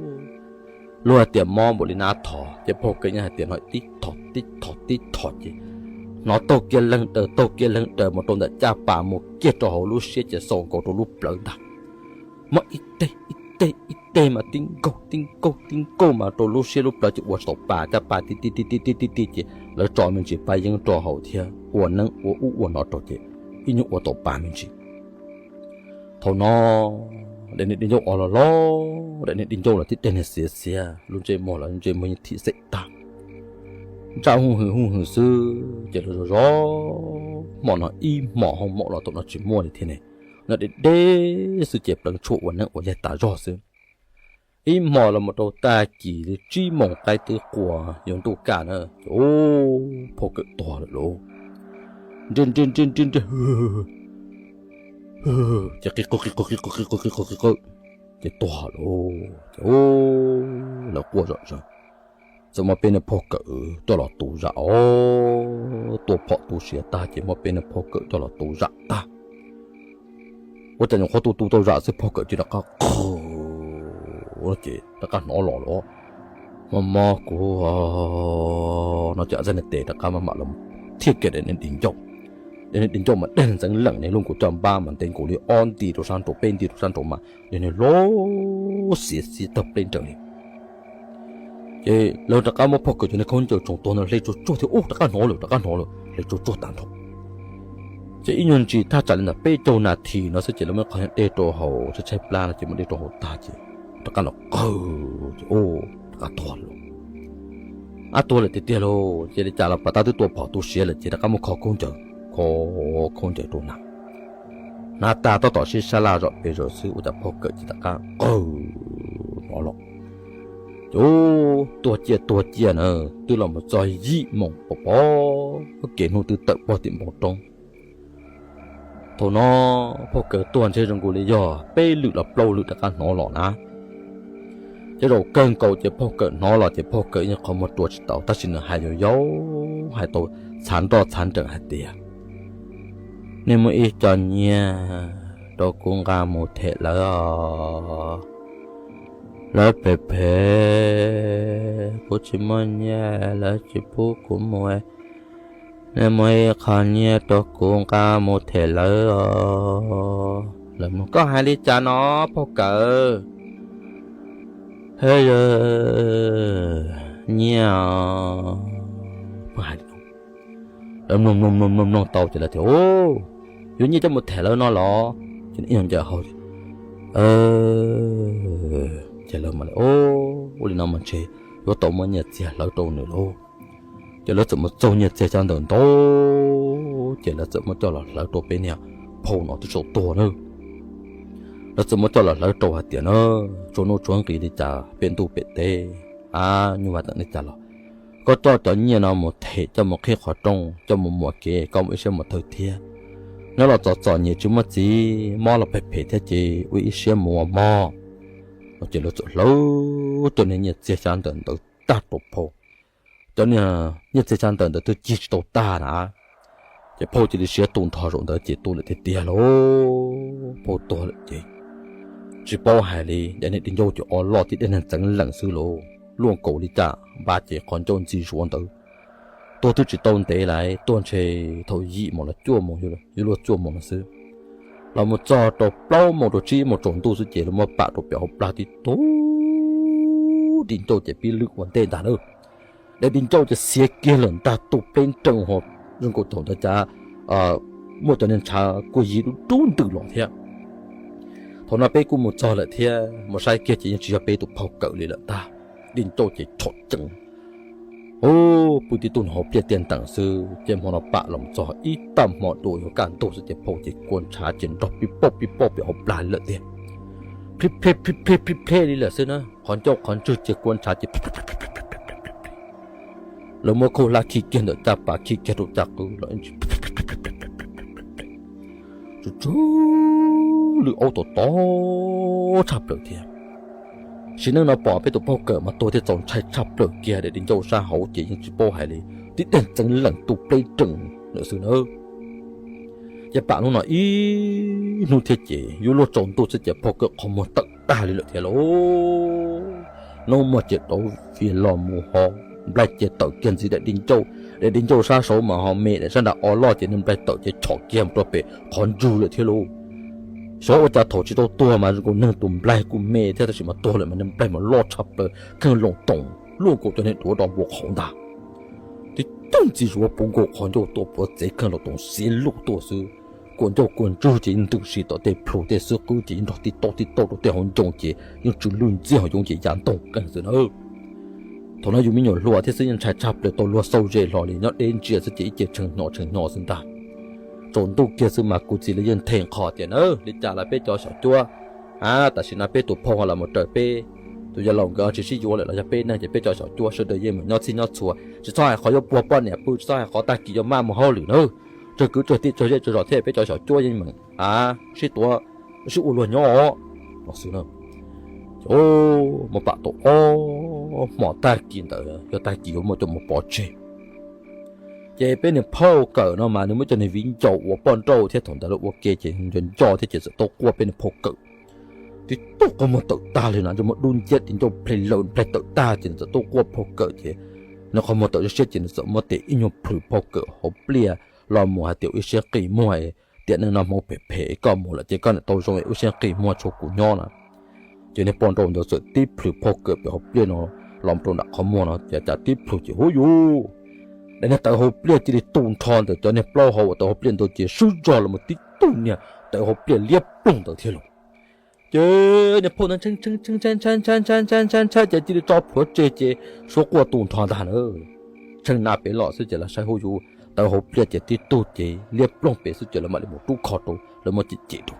Luag hais tias mob npaum li nab thov ces phauj Kawm yeej hais tias hnov tib thov tib thov tib thov ces hnov taug kiag leeg daws taug kiag leeg daws mus rau ntawm caj pas mus kiag rau hauv lub siab ces xaus nkaus rau lub plawv ntag. Mob ib teg ib teg ib teg mas tib nkaug tib nkaug tib nkaug mas rau lub siab lub plawv ces ua tsis tau pa, caj pas ti ti ti ti ti ti ti ces lawv tso me ntsis pa yeeb rau haus thiab ua neeb ua ub ua no rau ces ib nyuag ua tau pa me ntsis. Thaum no daim niag di ncauj o loj loj, daim niag di ncauj los tib daig niag xiav xiav, lub ntsej muag los ntsej muag yeej thim xeem tag, ntsaj hwj hwm hwj hwm xwb ces lawv zov zov hmo no ib hmos hoo maum los thaum no tsis muaj li thiab ne. No deb deb xwb ces pleev tshuaj ua neeb ua yaig tas zog xwb. Ib hmo los mus rau tag kis li tsib moos qaib twb qua yuav ntuj kaj na ces phauj Kawm tuag lawm lauj. Nri nri nri nri nri ces qi qawj qi qawj qi qawj qi qawj qi qawj qi qawj ces tuag lawm lauj. Ces lawv quaj zom zaws. Txawm muab peb niag phauj Kawm coj los tu zam os, tua phom tu siav tag ces muab peb niag phauj Kawm coj los tu zam tag. Ua cas nyuam qhuav tu tu tau zam xwb phauj Kawm cia li rov qab qw ces rov qab hnov los lawm. Mob mob kuv no ces txaj niag tes rov qab maj mam los thiaj kiag daim niag di ncauj. Daim niag di ncauj mas dej ntxeev leem ne, luaj nkaus caj npab mas ntev nkaus li ob nti rau sab nraud peb nti rau sab nraud mas daim niag loj xiav xiav tawg pleb nrees li. Ces lawv rov qab muab phauj Kawm cov niag khaub ncaws tsoos tuag ntawd hle tsuag tsuag thiab ub rov qab hnov lawm rov qab hnov lawm hle tsuag tsuag tag nrho. Ces ib nyuag ntsis thaj tsam li ntawm peb caug nas this no xwb ces lawv muab qhov dej rau haus tshaib tshaib plab no ces muab dej rau haus tag ces rov qab los qw ces rov qab tuag lawm. Ab tuag lawm tiag tiag lauj, ces li cas los pas tab twb tua phom tu siav lawm ces rov qab muab kho khaub ncaws, kho khaub ncaws rau nag. Hnav tag tab tom sib sab laj zom pes zom xwb ua cas phauj Kawm ces rov qab qw hnov los. Ces tuag ciaj tuag ciaj na, twb los mus txog yim moos pom pom kev hnub twb tawm pog tim npoo roob. Thaum no phauj Kawm tuag ntshe zoo nkaus li yog peb lwm los plaub lwm rov qab hnov los na. Ces zaum kawg nkaus ces phauj Kawm hnov los ces phauj Kawm yeej qhov muag rua tsis tau tab sis nws hais yau yau, hais tau txhav nroj txhav nrees hais tias, Nej muaj ib co nyiaj rau kuv nqa mus them lawv os. Lawv phem phem, kuv tsis muaj nyiaj, lawv tsis pub kuv mus. Nej muaj ib qho nyiaj rau kuv nqa mus them lawv os. Lawv, Koj hais li cas no phauj Kawm? He, nyiaj. Lawv mloog mloog mloog mloog mloog tau ces lawv tias, Yuav nyiaj coj mus them lawv no los? Ces ib ncaws hau, ces lawv, Ua li no mas ntshe yuav tau muab nyiaj txiag hlawv rau nws lauj. Ces lawv txawm muab txaug nyiaj txiag xyab ntawm ntau, ces lawv txawm muab coj los hlawv rau peb niag phauj no twb tsaus tuag na. Lawv txawm muab coj los hlawv rau hais tias na, Tsuav nuj tsuav nqis li cas pem ntuj pem teb, a, nyuj vaj teem li cas los koj coj cov nyiaj no mus them coj mus qhib qhov rooj coj mus muam kev koj mus ib siab mus thawj thiab. Nyob los txom txom nyem tsis muaj txiv, mob los phem phem thiab ces ua ib siab mus ua mog. No ces lawv txawm hlawv cov niag nyiaj txiag xyab ntawm ntawd tag rau phauj. Cov niag nyiaj txiag xyab ntawm ntawd twb cig tsis tau tag na. Ces phauj cia li siav tu nrho zaum ntawd ces tu lawm tiag tiag lauj. Phauj tuag lawm ces tsis paub hais li, cov niag di ncauj ces o loj tib dej neeg txeev leem xwb lauj, luaj nkaus li cas npab ces qhov ncauj ntxi zuav ntawd. Tuag twb tsis tau ntev lawm, tuag ntshe thaum yim moos los cuaj moos, yuav luag cuaj moos no xwb. Los mus txog rau plaub moos rau tsib moos tsaus ntuj xwb ces lawv muab pam rau pem hauv plag tib tug di ncauj ces pib lwj ua ntej ntag na. Daim di ncauj ces xiav kiag lawm ntag, tu pleb nrees ho zoo nkaus thaum ntawd cas muaj cov niag ntshav kuj yig dub dub ntws los thiab. Thaum no peb kuj mus txog lawm thiab, mus saib kiag ces yeej tsis yog peb tus phauj Kawm li lawm ntag. Di ncauj ces chom ceev, pw tib tug hauv pliaj tiaj ntees xwb. Ces hmo no pam los txog ib tag hmo dua yuav kaj ntug xwb ces phauj ces kua ntshav ces nrog pib pauj pib pauj pem hauv plag li lawm tiag. Plib pleb plib pleb plib pleb li lawm xwb na, qhov ncauj qhov ntswg ces kua ntshav ces lawv muab khauj hlab khi kiag ntawm caj pas khi kiag rau caj qwb los tsuj tsuj lwj aub tom tod tshaj plaws thiab. Sim neej no pom peb tus phauj Kawm mas tuag thiab txaus ntshai tshaj plaws kiag, daim di ncauj sab hauv ces yeej tsis paub hais li, tib dej txeev leem tu pleb nrees lawm xwb na. Ces pam hnub no ib hnub thiab ces yuav luag tsaus ntuj xwb ces phauj Kawm qhov muag tawm tag li lawm thiab lauj. Hnub muag ces dauv vias los mus ho, nplaig ces tawm kiag ntxiv daim di ncauj, daim di ncauj sab saud mas ho me, daim sab nram o loj ces nws nplaig tawm ces chom kiag mus rau pem qhov ntswg lawm thiab lauj. Xyov ua cas thaum tsis tau tuag mas zoo nkaus neeg tus nplaig kuj me thiab tab sis mas tuag lawm mas nws nplaig mas loj tshaj plaws kheej loos toos luaj nkaus cov niag duav dos npua qhauv ntag. Tib tug ntxi zuav puv nkaus qhov ncauj tuaj puav txev kheej loos toos xiav luj tuaj xwb. Kua ncauj kua ntswg ces yeej ntws si tom tej plhu, tej xwb qwb ces yeej nrog tib tauj tib tauj rau tej hauv ncoo ces yeej tsw lwj ntxiag hauv yoov ces ya ntoog keej xwb na. Thaum no yus me nyuam hluas thiab xwb yeej ntshai tshaj plaws tau luag xauj ze hlo li, nyob deb ntsia xwb ces ib ce tshee hnyo tshee hnyo xwb ntag. Tsaus ntuj kiag xwb mas kuv txiv lawv yeej nthe nqho tias na, li cas los peb cov xyom cuab, a, tam sim no peb tus phauj ho los mus raws peb tus yawg laus nkawd tsis sib yuav lawm los yog peb neeg ces peb cov xyom cuab sawv daws yeej meem nyob txhij nyob txhua, tsis txhob hais qhov yuav puag poj niam pw, tsis txhob hais qhov tag kis yuav maj mus hauj lwm na. Tsawg kwv tsawg tij tsawg zej tsawg zos thiab peb cov xyom cuab yeej meem sib tuav sib ua luag nyob os. Xwb, muab pam tau ob hmo tag kis ntawd yog tag kis yuav muab coj mus pov tseg. Ces peb niag phauj Kawm no mas nws muaj cov niag viv ncaus ua poj nrauj thiab thaum ntawd lawv ua ke ces nco nco thiab ces txawm tau quaj peb niag phauj Kawm. Tib tug qhov muag tawm tag li no, muab dub nciab di ncauj plhe lawm nplaig tawm tag ces nws txawm tau quaj phauj Kawm ces nws qhov muag tawm siab ces nws txawm muab tes ib nyuag plhws phauj Kawm hauv pliaj los mus hais tias ua ib siab nqis muag, tiam neej no hmoov phem phem koj mus lawm ces koj niam tau zoo ua ib siab nqis muag tshuav kuv nyob na. Ces niag poj nrauj ntawd txawm tib plhws phauj Kawm pem hauv pliaj no los rau nram qhov muag no ces cas tib plhws ces huv yus, daim niag tawv hauv pliaj cia li tu nrho ntawm cov niag plaub hau uas tawv hauv pliaj ntawd ces swb zog los mus tib tug niag tawv hauv pliaj liab ploog ntawd thiab lauj. Ces niag phauj ntawd ntshai ntshai ntshai ntshai ntshai ntshai ntshai ntshai ntshai ces cia li tso plhuav tseg ces suab quaj tu nrho ntag na. Tsheej na pem los xwb ces los saib huv yus, tawv hauv pliaj ces tib tug ces liab ploog pem xwb ces lawv mam li mus rub kho rau lawv muab cem cem rau.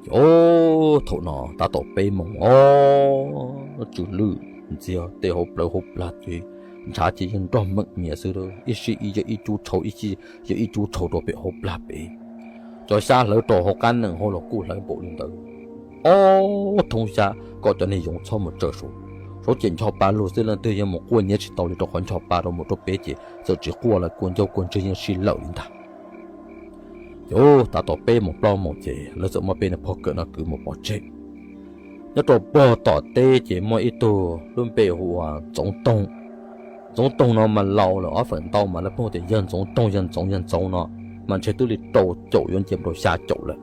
Ces ob thaum no tab tom peb moos os, tsw lwj ntxiag tej hauv plawv hauv plag ces ntshav ces yeej nrog meem nyias xwb, ib sij ib yog ib cub tshau, ib sij yog ib cub tshau rau pem hauv plag pem. Cov xyab hlawv rau hauv qab nees hauv los kuj hlawv npaum li ntawd. Ob thoob xyab kom cov niag yoov txhob mus tsaws saud, saud ces ncho pa lug xwb, leej twg yeej mus quaj nyiav tsis tau li rau qhov ncho pa rau mus rau pem ces txawm tsis quaj lawm, kua ncauj kua ntswg yeej sib lawm li ntag. Ces tab tom peb moos plaub moos ces lawv txawm muab peb niag phog kawm no kwv mus pov tseg. Nyob rau pog tom teb ces muaj ib tug lub npe hu ua Ntxoov Toog. Ntxoov Toog no mas laus lawm ob feem ntau mas lawv pheej tias yawg Ntxoov Toog, yawg Ntxoov, yawg Ntxoov no mas ntshe twb li rau caum yuav nce mus rau xya caum lawm.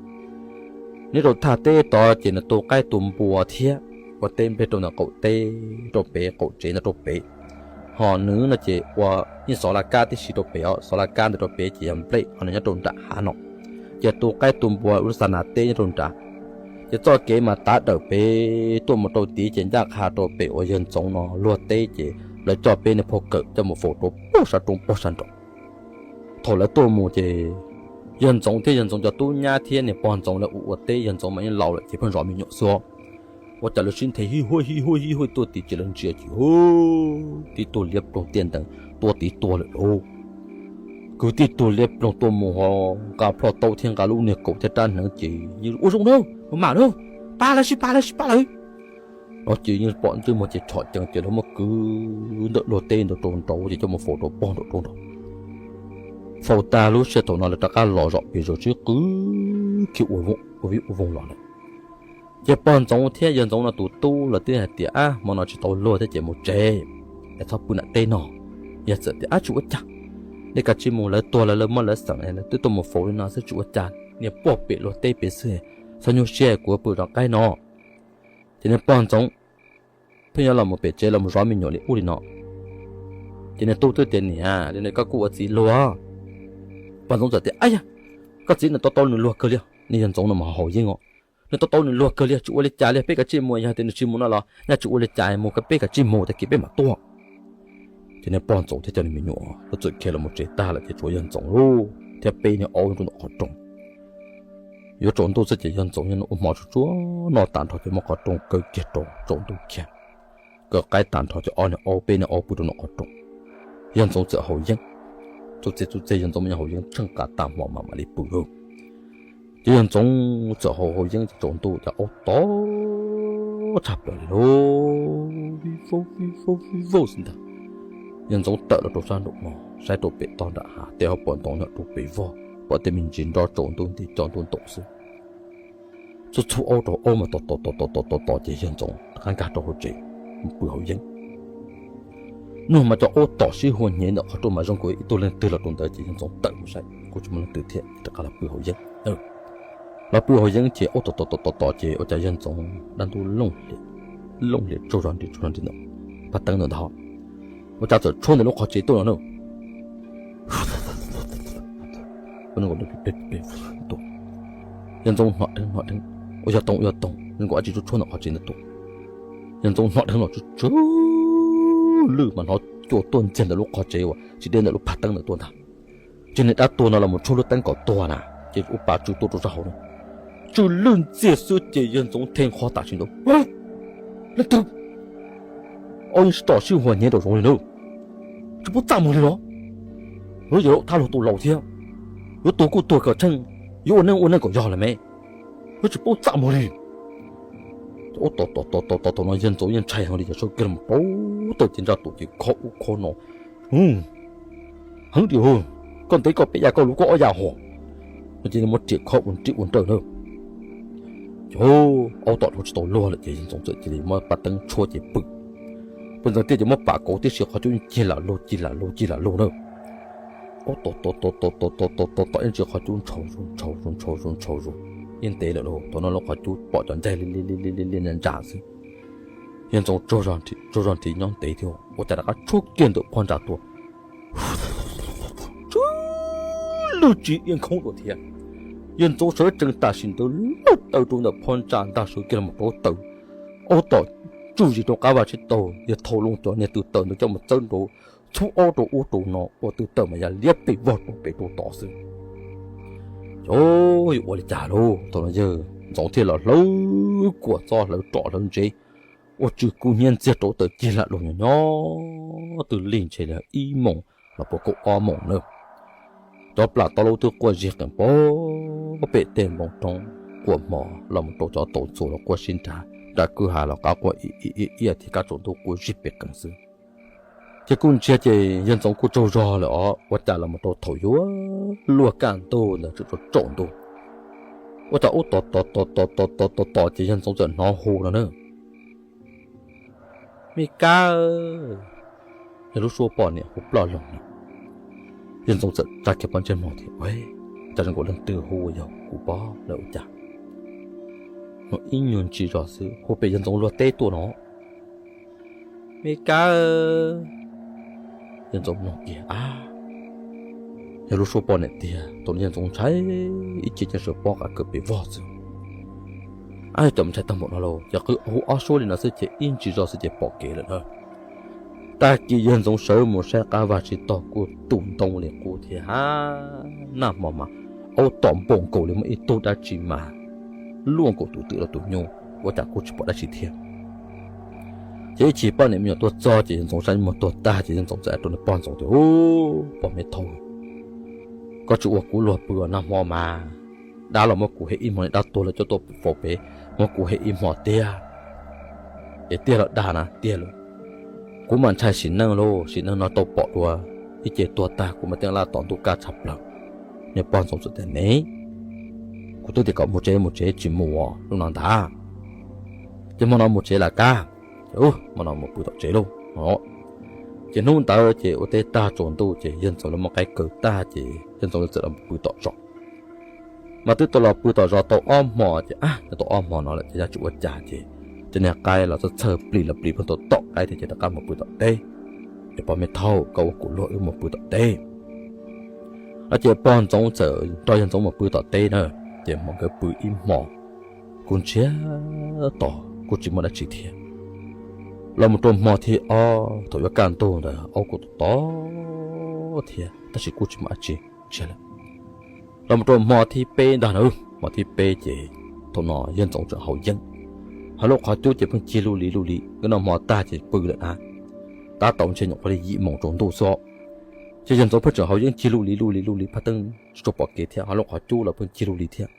Nyob rau thaj teb tod ces nws tu qaib tu npua thiab ua teb nplej rau ntawm qaum teb, rau pem qaum tsev ntawd rau pem. Ho nws no ces ua ib xov laj kab tib si rau pem os, xov laj kab ntawd rau pem ces yog nplej, ho nws nyob rau nram hav no. Ces tu qaib tu npua ua lub xa nas teb nyob rau nram. Ces txoj kev mas tav dawm pem tuaj mus rau tid ces ncaj qha rau pem uas yawg Ntxoov no luag teb ces lawv coj peb niag phog kawm coj mus faus rau pog sab roob pog sab nraud. Thaum lawv tuaj mus ces yawg Ntxoov thiab yawg Ntxoov cov tub nyab thiab niag pog Ntxoov lawv ua ua teb, yawg Ntxoov mas yeej laus lawm ces pheej zov me nyuam xwb. Ua cas lawv sib nthe hij huaj hij huaj hij huaj tuaj tid ces lawv ntsia ces tib tug liab ploog tiaj ntees tuaj tid tuaj lawm lauj. Kwv tib tug liab ploog tuaj mus ho nqa plhoj taub thiab nqa lub niag kaus thiab rab hneev ces yeej ua zoo na, ua mam na, pab lawv sib pab lawv sib pab lawv. No ces yeej pom ntsej muag ces tshom cees ces lawv muab kwv ntawm luag teb ntawd rau nraud ces coj mus faus rau pog nraum roob nraud. Faus tag lub sij hawm thaum no lawv rov qab los zom pes zos sib qw kiag ua vib ua voog los lawm. Ces pog Ntxoov thiab yawg Ntxoov no tus tub lawv twb hais tias, ab, hmo no tsis tau luag thiab ces mus tsev, es txhob pw nram teb no. Yawg txawm tias, ab, tsis ua cas, nej kav tsij mus, lawv tuag lawv lawv muab lawv xeem, lawv twb tuaj mus faus li no xwb tsis ua cas, niag puag pem luag teb pem xwb, txhob nyuaj siab, kuv pw zov qaib no. Ces niag pog Ntxoov pheej yuav los mus pem tsev los mus zov me nyuam li ub li no. Ces niag tub twb tias, niam, li no koj kuj ua txiv luag. Pog Ntxoov txawm tias, ab yam, koj txiv nws tau tau nws luag kawg li, niag yawg Ntxoov no mas haus yeeb os. Nws tau tau nws luag kawg li, tsis ua li cas li, peb kav tsij mus, yog tias nws tsis mus no los nyaj tsis ua li cas, mus peb kav tsij mus tag kis peb mam tuaj. Ces niag pog Ntxoov thiab cov niag me nyuam lawv txawm khiav los mus tsev tag lawm ces tshuav yawg Ntxoov lauj thiab peb niag aub nyob rau ntawm qhov rooj. Yuav tsaus ntuj xwb ces yawg Ntxoov yeej ua hmo tsuj tsuag noj tag nrho ces muab qhov rooj kaw kiag rau tsaus ntuj kiag. Kaw qaib tag nrho ces ob niag aub, peb niag aub pw rau ntawm qhov rooj. Yawg Ntxoov txawm haus yeeb. Txuj txej txuj txej yawg Ntxoov mas yog haus yeeb tsheej qas tag hmo mam mam li pw lauj. Ces yawg Ntxoov txawm haus haus yeeb ces tsaus ntuj ces aub tom tshaj plaws li lauj, vij vauj vij vauj vij vauj xwb ntag. Yawg Ntxoov tawm los rau sab nraum no saib rau pem toj nram hav, tej hauv paus ntoo nyob rau pem vog, pom tej me ntsis nrov tsaus ntuj nti co ntuj ntaus xwb. Txhub txhub aub rau aub mas tom tom tom tom tom tom ces yawg Ntxoov rov qab nkag rau hauv tsev mus pw haus yeeb. Nug mas cov aub tom sib hua hnyev ntawm qhov rooj mas zoo nkaus ib tug leej twg los rau ntawd ces yawg Ntxoov tawm mus saib kuj tsis muaj leej twg thiab ces rov qab los pw haus yeeb. Los pw haus yeeb ces aub tom tom tom tom tom ces ua cas yawg Ntxoov dab ntub looj hlias tsaug zog nti tsaug zog nti ntawm phab teeb ntawm ntag, ua cas txawm tshuab ntawm lub qhov tsev tuaj no na. Yawg Ntxoov hnov dheev hnov dheev, ua yog toog ua yog toog, zoo nkaus dab tsi tshuab tshuab ntawm qhov tsev ntawd tuaj. Yawg Ntxoov hnov dheev los tsw tsw lwj mas hnov cua tuaj ntxiag ntawm lub qhov tsev uas tsis deb ntawm lub phab teeb ntawd tuaj ntag. Ces niag dab tuag no los mus tshuab lub teeb kom tuag na, ces ua pa tsw tuaj rau sab hauv na. Tsw lwj ntxiag xwb ces yawg Ntxoov the qhov tam sim ntawd, leej twg, aub yeej sib tom sib hua hnyev rau zoov li na, tsis pub txaj muag li los, yuav yog thab luag tus laus thiab, yuav tuag kuj tuag kom tsheej, yuav ua neej ua neej kom yog lawm me, yuav tsis pub txaj muag li. Ub, tom tom tom tom tom thaum no yawg Ntxoov yeej ntshai heev li ces sawv kiag los rau tawm ces nra tus ces khob ub khob no, heev tiag, koj ntev koj peb yam koj luv koj ob yam hos, no ces muab riam khob ua nrib ua nrawj na. Ces aub tom dhau tsis tau luag lawm ces yawg Ntxoov txawm cia li muab paj teeb tshuab ces pw. Pw ntxeev tiaj ces muab pam kauv tib si qhov cub cig lam lug cig lam lug cig lam lug na. Aub tom tom tom tom tom tom tom tom ib ntsis qhov cub ntshau zus ntshau zus ntshau zus ntshau zus, yeej ntev lawm lauj, thaum no lub qhov cub pom cov ncaig li li li li li ntsa xwb. Yawg Ntxoov tsaug zog nrhi nyob ntev thiab ua cas rov qab tshuab kiag ntawm phab ntsa tuaj, tsw lwj tsis iab nkhoob dua thiab. Yawg Ntxoov sawv tsees tam sim ntawd lub taw rau ntawm phab ntsa ntag sawv kiag los rau taw. Aub tom tsuj zis rau qab vaj tsib taug, yawg thau loo cov niag tw taws ntawd coj mus txawb nraud, txhub aub rau ub rau no ua twb tawm mas ya liab pes vog rau pem rau tod xwb. Ces ua li cas lauj, thaum no yawg Ntxoov thiaj los hlawv kuam txob hlawv rom hlawv ntsev, ua tsw kub hnyiab ntxiag rau tawm cig lam los nyob nyob twb lig ntshe li ib moos los puas kaum ob moos na. Cov plam tau lub twb quaj zig qees pem tej npoo roob, quaj hmo los mus rau cov tau txhuas los quaj sib nrag, nram kwj ha los qab quaj ib ib ib thiab kab tsaus ntuj quaj zig pem qees xwb. Ces kuj ntsia ces yawg Ntxoov kuj tsaug zog lawm os, ua cas los mus rau thaum yuav luag kaj ntug ntawd tsaus tsaus ntuj, ua cas ub tos tos tos tos tos tos tos ces yawg Ntxoov txawm hnov hu no na, Me Kab, yog lub suab poj niam hu ploj loog no. Yawg Ntxoov txawm tsa kiag pob ntsej muag tias, Ua cas zoo nkaus leej twg hu, yog kuv pob lawm ua cas? No ib nyuag ntsis zog xwb hu pem yawg Ntxoov luag teb tuaj no, Me Kab. Yawg Ntxoov mloog kiag, a, yog lub suab poj niam tiag. Thaum no yawg Ntxoov ntshai ib ce cev sawv pob qav kaws pes vog xwb. A, yog cov mus ntshai tag npaum no los ces hu ob suab li no xwb ces ib ntsis zog xwb ces pom kev lawm na. Tag kis yawg Ntxoov sawv mus saib qab vaj tsib taug kuj tu ntoo li qub thiab ha. Nag hmo mas aub tom npaum nkaus li muaj ib tug dab tsi mas luaj nkaus tus twm los tus nyuj, ua cas kuj tsis pom dab tsi thiab. Ces ib chim poj niam me nyuam tuaj txog ces yawg Ntxoov sab muag tuag tag ces yawg Ntxoov txawm hais rau nws pog Ntxoov tias, Ub, pog me thauj, koj tsis ua kuv luag pw nag hmo mas, dab los muab kuv hem ib hmo, dab tuag los coj tuaj faus pem, muab kuv hem ib hmo tiag. Es tiag los dag na? Tiag lauj. Kuv mas ntshai sim neej lauj, sim neej no tau pom dua ib ce tuag tag kuv mas teeb laj tom ntuj kaj tshaj plaws. Niag pog Ntxoov txawm tias, Ne, kuv twb tias kom mus tsev mus tsev tsis mus lub no ntag. Ces hmo no mus tsev lam kab, ces hmo no mus pw tom tsev lauj. Ces hnub ntawd ces ua teb tag tsaus ntuj ces yawg Ntxoov lawv muab qaib kaw tag ces yawg Ntxoov lawv txawm los pw tom zos. Mas twb tau los pw tom zos tau ob hmo ces, a, tau ob hmo no lawm ces yog tsis ua cas ces cov niag qaib los txhawj txhawj plis los plis pheej tau tom qaib thiab ces rov qab mus pw tom teb. Ces pog me thauj, koj ua kuv luag wb mus pw tom teb. No ces pog Ntxoov txawm nrog yawg Ntxoov mus pw tom teb na. Ces hmo nkawd pw ib hmo kuj ntsiag to kuj tsis muaj dab tsi thiab. Los mus rau hmo thib ob thaum yuav kaj ntug ntawd aub kuj tom tom thiab tab sis kuj tsis muaj dab tsi ntsiag lawm. Los mus rau hmo thib peb ntag na, hmo thib peb ces thaum no yawg Ntxoov tseem haus yeeb, hauv lub qhov cub ces pheej cig luj li luj li, nkawd noj hmo tag ces pw lawm na. Tab tom ntshe nyuam qhuav li yim moos tsaus ntuj xwb. Ces yawg Ntxoov pheej tseem haus yeeb cig luj li luj li luj li, phaj teeb tsis tshua pom kev thiab, hauv lub qhov cub los pheej cig luj li thiab.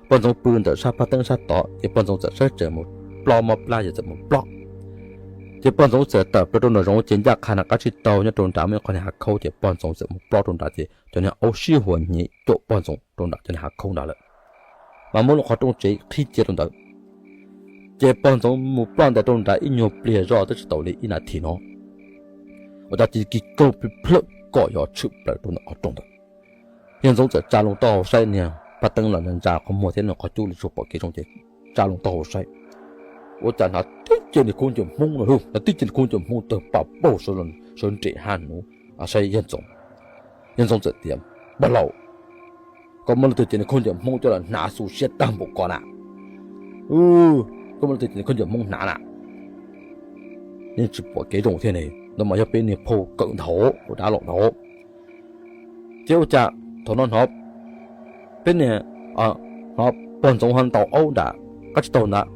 Pog Ntxoov pw ntawm sab phaj teeb sab tod ces pog Ntxoov txawm sawv tsees mus plob mob plab ces txawm mus plob. Ces pog Ntxoov txawm tawm plaws rau nram zoov ces ncaj qha nram qab tsib taug nyob rau nrad muaj ib qho niag hav khaub ces pog Ntxoov txawm mus plob rau nrad ces cov niag aub sib huas nyiav cuam pog Ntxoov rau nram cov niag hav khaub nrad lawm. Mas muab lub qhov rooj tsev qhib cia rau ntawd. Ces pog Ntxoov mus ploj ntais rau nrad ib nyuag pliag zoj twb tsis tau li ib nas this no, ua cas cia li kis kaug plhawj kom yog tshwm plaws rau ntawm qhov rooj ntawd. Yawg Ntxoov txawm tsa loo taub hau saib, niag phaj teeb los ntsa qhov muag thiab nws qhov cub los tsis pom kev zoo ces tsa loo taub hau saib, ua cas hnav tib ce niag khaub ncaws Hmoob no lauj, hnav tib ce niag khaub ncaws Hmoob tawg pam paug sawv nres haj nuv saib Yawg Ntxoov. Yawg Ntxoov txawm tias, Pog laus, koj muaj leej twg ces niag khaub ncaws Hmoob coj los hnav xu siab tag npaum ko na? Koj muaj leej twg ces niag khaub ncaws Hmoob hnav na? Yeej tsis pom kev zoo thiab ne, no mas yog peb niag phauj kawm ntag, ua dab laus ntag. Ces ua cas thaum no hnov peb niag, hnov pog Ntxoov ho ntaus aub nram qab tsib taug ntawd,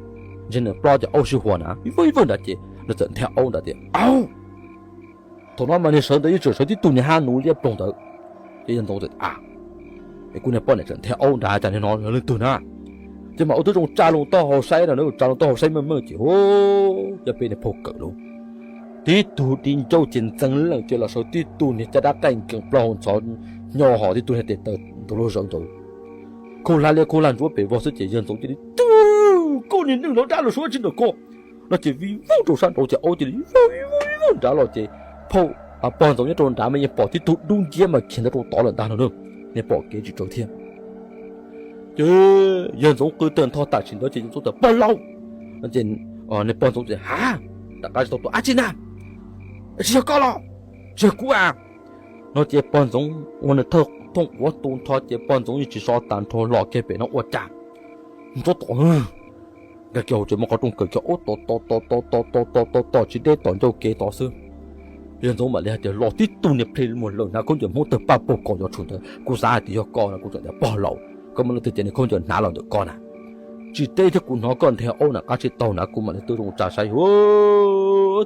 ntshe nws plob ces aub sib huas na, ib vawj ib vawj nrad ces nws txawm nthiab aub nrad tias, Au! Thaum no mas niag sawv ntawd yeej tseem sawv tib tug niag haj nuv liab ploog ntawd. Ces Yawg Ntxoov txawm, A, es kuv niag poj niam tseem nthiab aub nrad cas niag no yog leej twg na? Ces mas ua tib zoo tsa loo taub hau saib no, tsa loo taub hau saib meej meej ces, Yog peb niag phauj kawm lauj. Tib tug di ncauj ces ntxeev leej ces los sawv tib tug niag caj dab qaij nkees plaub hau ntxhov hnyo hos tib tug niag tes taw ntug lub zawv ntawd, khaub hlab liab khaub hlab ntsuab pem vog xwb ces Yawg Ntxoov cia li, Tub, koj niag neeg no dab laug suav tsi ntawm ko, no ces vij voog rau sab nraud ces aub cia li vij voog vij voog nrad los ces phauj, pog Ntxoov nyob rau nrad mas yeej pom tib tug dub nciab mas khiav ntawd rau tod lawm ntag no, nej pom kev tsis tsawv thiab. Ces Yawg Ntxoov qw tawg ntho tam sim ntawd ces Yawg Ntxoov tias, Pog laus! No ces niag pog Ntxoov tias, Ha, rov qab tsis tau tuaj dab tsi na? Tsis yog koj los? Tsis yog kuv a? No ces pog Ntxoov ua nws thawj thooj quav tu nrho ces pog Ntxoov yeej tsis so tas nrho los kiag pem no ua cas ntsuab tom, nkag kiag hauv tsev muab qhov rooj kaw kiag ub tom tom tom tom tom tom tom tom tsis deb tom ncauj kev tod xwb. Yawg Ntxoov mam li hais tias, los tib tug niag plhe muag lawm hnav khaub ncaws Hmoob tawg paj pog kos yuav tshum ntawd, kuv xav hais tias yog koj no, kuv tseem tias pog laus, koj muaj leej twg cais niag khaub ncaws hnav los ntawm koj na? Tsis teb thiab, kuv hnov koj nthe aub na, qab tsib taug na, kuv mam li twb zoo tsa saib,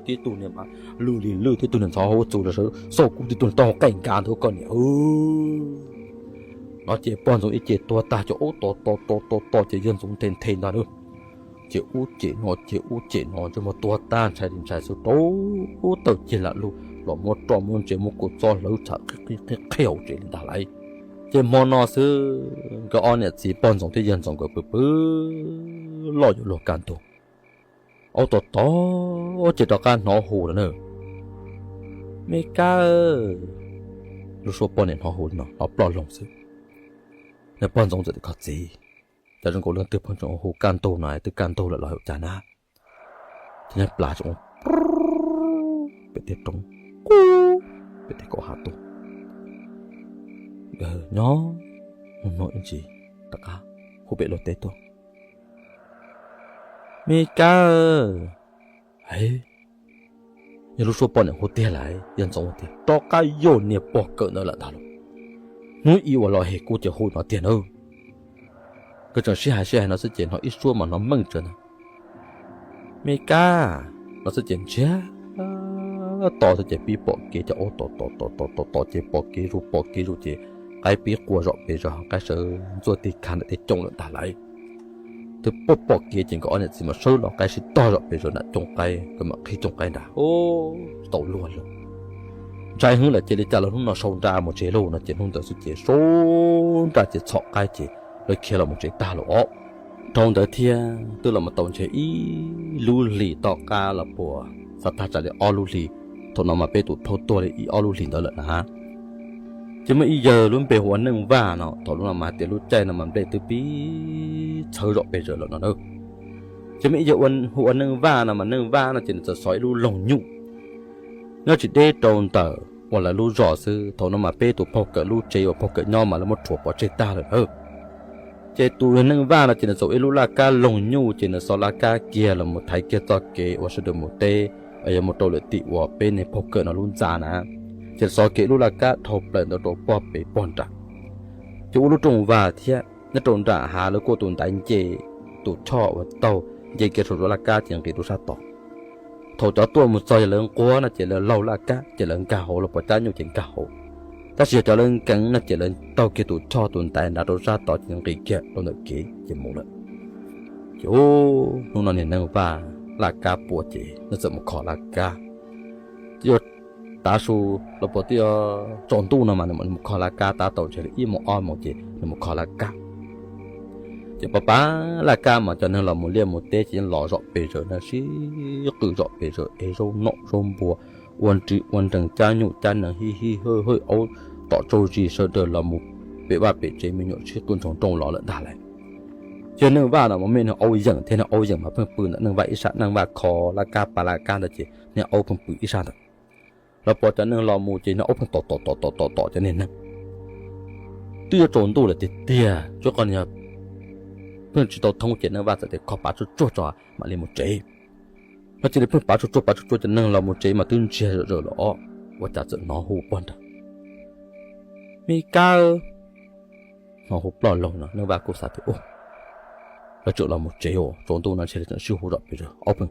tib tug niag mas lwj li lwj, tib tug niag ntxhov hauv txus los sawv xauj kub, tib tug niag taub hau qaij nkav ntawd koj niam. No ces pog Ntxoov ib ce tuag tag, cov aub tom tom tom tom tom ces yawg Ntxoov nthe nthe ntag na. Ces ub cem no ces ub cem no, ntsej muag tuag tag ntshai li ntshai xwb, rau tawm cig lam lug los muab roj muab ntses muab kua txob hlawv tsham qhib qhib hauv tsev li ntag lauj. Ces hmo no xwb nkawd ob niam txiv pog Ntxoov thiab yawg Ntxoov nkawd pw pw loj yuav luag kaj ntug, aub tom tom ces rov qab hnov hu lawm na, me kab. Lub suab poj niam hnov hu li no hnov ploj loog xwb. Nws pog Ntxoov txawm tias, koj txiv, cas zoo nkaus leej twg pheej tseem hu kaj ntug no, twb kaj ntug lawm los ua cas na? Ces nyob plas tseem ua pem tej roob, qub pem tej kaum hav tuaj. Nyob mus ib ntsis rov qab hu pem luag teb tuaj, me kab. Yog lub suab poj niam hu tiag lauj, yawg Ntxoov tias rov qab yog niag pog kawm ntawd lawm ntag lauj. Hnub ib uas los hem kuv ces hu no tiag na. Nkawd tseem sib hais sib hais no xwb ces hnov ib suab mas hnov meej tsawv na, me kab, no xwb ces ntsiag to xwb ces pib pom kev, cov aub tom tom tom tom tom tom ces pom kev zuj pom kev zuj ces qaib pib qua zom pes zog, qaib sawv ntxuaj tig kha ntawm tej cooj lawm ntag lauj. Twb pom pom kev ces nkawd ob niam txiv mas sawv los qaib sib tog zom pes zog nram cooj qaib, nkawd mam qhib cooj qaib nrad, tsis tau luag li. Ntshai heev lawm cia li cas los hnub no sau nra mus tsev lauj no ces hnub ntawd xwb ces sau nra ces txhom qaib ces lawv khiav los mus tsev tag lawm os. Dhau ntawd thiab twb los mus tau ntshe ib lub hlis tom qab los puas xav tag tsam li ob lub hlis, thaum no mas peb tus phauj tuag li ib ob lub hlis ntawd lawm na. Ces muaj ib yawg lub npe hu ua Neej Vaj no, thaum no mas hais tias lub caij no mas nplej twb pib txhawv zom pes zaws lawm no na. Ces muaj ib yawg hu ua Neej Vaj no mas Neej Vaj no ces nws txawm xov ib lub loog nyuj nyob tsis deb rau ntawm uas lawv lub zos xwb. Thaum no mas peb tus phauj kawm lub tsev uas phauj kawm nyob mas lawv muab rhuav pov tseg tag lawm na. Ces tus Neej Vaj no ces nws txawm ib lub laj kab loog nyuj ces nws xov laj kab kiag los mus thaiv kiag txoj kev uas sawv daws mus teb, yog mus rau lawm tim uas peb niag phauj kawm no lub ntxa na. Ces xov kiag ib lub laj kab dhau plaws ntawd rau pog pem pog nram. Ces ua lub rooj vag thiab nyob rau nram hav lawv kuj tus ntaiv nce tus choj uas taug nce kiag saum lub laj kab ces nqis rau sab tod. Thaum cov tuaj mus txog yog lawv nquag no ces lawv laug laj kab ces lawv nkag hauv, lawv pom cab nyuj ces nkag hauv. Tab sis yog cov lawv nkees no ces lawv taug kiag tus choj tus ntaiv nrad rau sab tod ces nqis kiag rau ntawm kev ces mus lawm. Ces hnub no niag Neej Vaj laj kab puas ces nws txawm mus kho laj kab. Twb yuav tav su los puas twb yuav tsaus ntuj no mas nws mus kho laj kab, tab tau ntshe li ib moos ob moos ces nws mus kho laj kab. Ces pab pab laj kab mas cov neeg los mus liaj mus teb ces yeej los zom pes zaws na, sib qw zom pes zaws es zaub noj zaub npua, ua nri ua nreeg, cab nyuj cab nees, hij hij hawj hawj, aub tom tsaug zis, sawv daws los mus pem vaj pem tsev me nyuam sib qw ntsoog nrooj los lawm ntag lauj. Ces Neej Vaj no mas muaj niag aub yeem thiab, niag aub yeem mas pheej pw ntawm Neej Vaj ib sab, Neej Vaj kho laj kab pab laj kab ntawd ces niag aub pheej pw ib sab ntawd. Los puas cov neeg los mus ces niag aub pheej tom tom tom tom tom tom cov niag neeg. Twb yuav tsaus ntuj lawm tiag tiag, tsuas qhov niag pheej tsis tau thoob ces Neej Vaj txawm tias kho pav tsuag tsuag tso mam li mus tsev. No cia li pheej pav tsuag tsuag pav tsuag tsuag cov neeg los mus tsev mas twb ntsiag zom zaws lawm os, ua cas txawm hnov hu pog nrad, me kab. Hnov hu ploj loog no Neej Vaj kuj xav tias, u, lawv tseem los mus tsev os, tsaus ntuj no ntshe lawv tseem sib hu zom pes zaws, aub pheej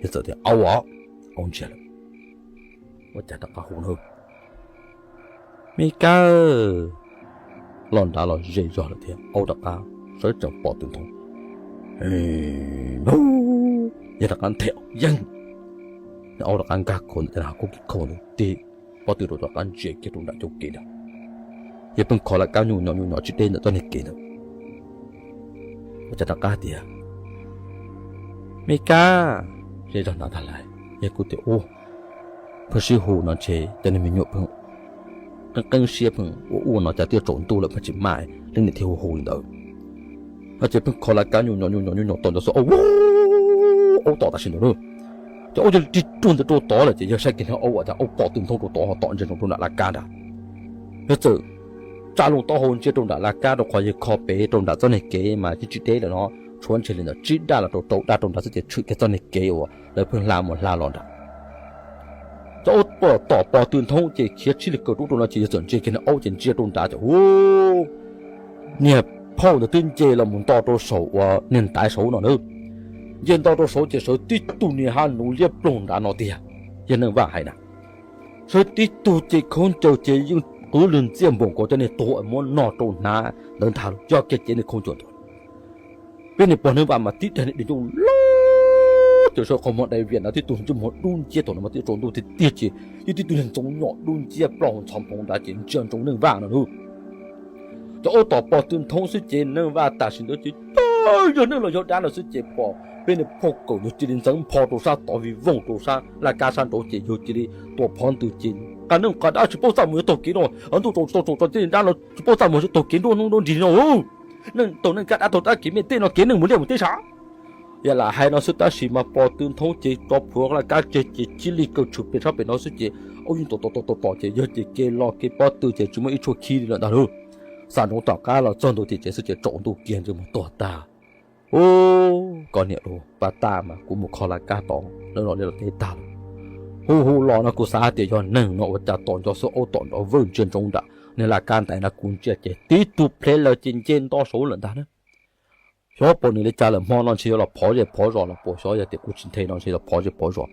yog txawm tias aub os, aub ntsiag lawm, ua cas rov qab hu na, me kab. Los nrad los ze zog lawm thiab, aub rov qab sawv tsees pom tw nthoo, yawg rov qab nthe yeej, aub rov qab nkag khau ntawm cov hav kub kib khau ntawd tig pob tw rau, rov qab ntsia kiag rau nram cov kev ntawd. Yawg pheej kho laj kab nyuj nyos nyuj nyos tsis deb ntawm txoj niag kev ntawd. Ua cas rov qab tias, me kab, ze zog nrad tag lawm, yawg kuj tias, u, pheej sib hu no ntshe cov niag me nyuam pheej qeeb qeeb siab pheej ua ua no, cas twb tsaus ntuj lawm pheej tsis maj, leej niam thiaj hu hu li ntawd. No ces pheej kho laj kab nyuj nyos nyuj nyos nyuj nyos tom ntawd xwb, aub tom tam sim ntawd na. Ces aub cia li rig ruag ntawd rau tod lawm ces yawg saib kiag niag aub ua cas aub pom tw nthoo rau tod ho tom ntsia ntsoov rau nram laj kab nrad. Yawg txawm tsa loo taub hau ntsia rau nram laj kab rau qhov yawg kho pem rau nram txoj niag kev mas tsis tsis deb lawm no, tshuav ntshe li ntawm tsib daj los rau rau daj rau nrad xwb ces tshwm kiag txoj niag kev uas lawv pheej hla mus hla los nrad. Cov aub tom pos tw nthoob ces khiav tshib li kaum rub rau no ces yog txawm ntsia kiag niag aub ces ntsia rau nrad ces hu, niag phauj ntawd twb nce los mus nto rau saum uas niag ntaiv saud no na. Nce nto rau saud ces sawv tib tug niag hab nuv liab ploog nrad no tiag. Yog Neej Vaj hais na, sawv tib tug ces khaub ncaws ces yeej qwv lwg ntxiaj npoos kuas cov niag tuag muab noj rau hnav ntawd ntag, coj kiag cev niag khaub ncaws ntawd. Peb niag pog Neej Vaj mas tib daim niag di ncauj loj ces sawv qhov muag dai vias no, tib tug ntsej muag dub nciab, thaum no mas twb tsaus ntuj tiag tiag ces yeej tib tug niag ntxoov nyom dub nciab plaub hau ntxhov nphoo nrad ces ntsia ntsoov Neej Vaj no lauj. Cov aub tom pos tw nthoob xwb ces Neej Vaj tam sim ntawd ces yog neeg los yog dab los xwb ces pom peb niag phauj kawm ntawd cia li ntxeev npho rau sab tod vij vooj rau sab laj kab sab nraud ces yawg cia li tua phov ntws ces, qab neej qab dab tsis paub txaj muag yuav taug kev no, ntuj tsaus tsis tau tsaus tso cia li dab no tsis paub txaj muag yuav taug kev nruab hnub nruab nrig no. Neej taug neej kab dab taug dab kev me tej no kev neeg mus liaj mus teb sav. Yog lam hais no xwb tab sis mas pos tw nthoob ces tso plhuav laj kab tseg ces cia li kaw tshwm pem sab pem no xwb ces aub yeej tom tom tom tom tom ces yawg ces kev los kev pob tw ces tsis muaj ib tshuaj khib li lawm ntag lauj. Xam ntsoov tom qab los txog ntua tim tsev xwb ces tsaus ntuj kiag ntsej muag tuag tag. Ub, koj niam lauj, pab taj mas kuv mus kho laj kab tod lawv los liaj los teb tag lawm. Hu hu los no kuv xav hais tias yog neeg no ua cas tom nco xwb aub tom nrov vwj ntsia ntsoov nram niag laj kab ntaiv na, kuv ntsia ces tib tug plhev lawm ces nce nto saud lawm ntag na. Xyov puas nws li cas lawm, hmo no ntshe yuav los phov zej phov zos los puas xyov, yog tias kuv tsis nthe no ntshe los phov zej phov zos.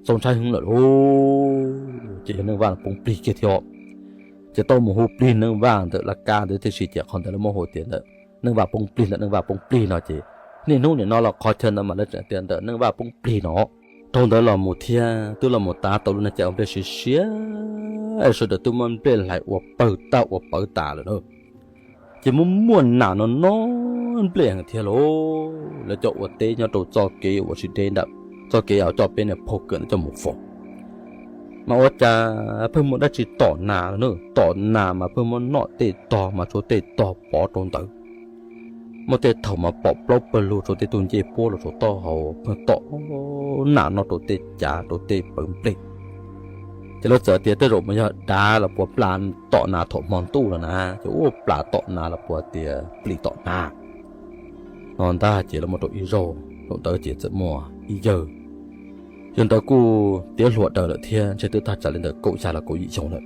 Txaus ntshai heev lawm lauj. Ces yog Neej Vaj poob plig kiag thiab. Ces tau mus hu plig Neej Vaj ntawm laj kab ntawd tib si ces qhov ntawd lawv muab hu tias ntawm Neej Vaj poob plig, ntawm Neej Vaj poob plig no ces niaj hnub nim no los qhov chaw ntawd mas lawv tseem tias ntawm Neej Vaj poob plig no. Dhau ntawd los mus thiab twb los mus tav tau lub neej cai ua nplej siav siav, sawv daws twb muab nplej hlais ua pawg tag ua pawv tas lawm na. Ces muaj muaj nas no no nplej heev thiab lauj. Lawv coj ua teb nyob rau txoj kev uas sib deb ntawm txoj kev uas coj peb niag phauj kawm ntawd coj mus faus. Mas ua cas pheej muaj dab tsi tom nas lawm na, tom nas mas pheej muab noj tej tog mas tshuav tej tog pov rau ntawd. Muaj tej thaum mas pom plaub pawg lug tshuav tej tug ncej puab los rau taub hau pheej tom nas noj rau tej cav rau tej pawv nplej. Ces lawv txawm tias tej zaum mas yog dav los puas plas tom nas thaum hmo ntuj los na, ces ua plas tom nas los puas tias plis tom nas no ntag. Ces lawv muaj rau ib zaug, zaum ntawd ces txawm muaj ib yawg, yawg ntawd kuj tiav hluas daws lawm thiab, ntshe twb tag tsam li ntawm kaum xya los kaum yim xyoo lawm.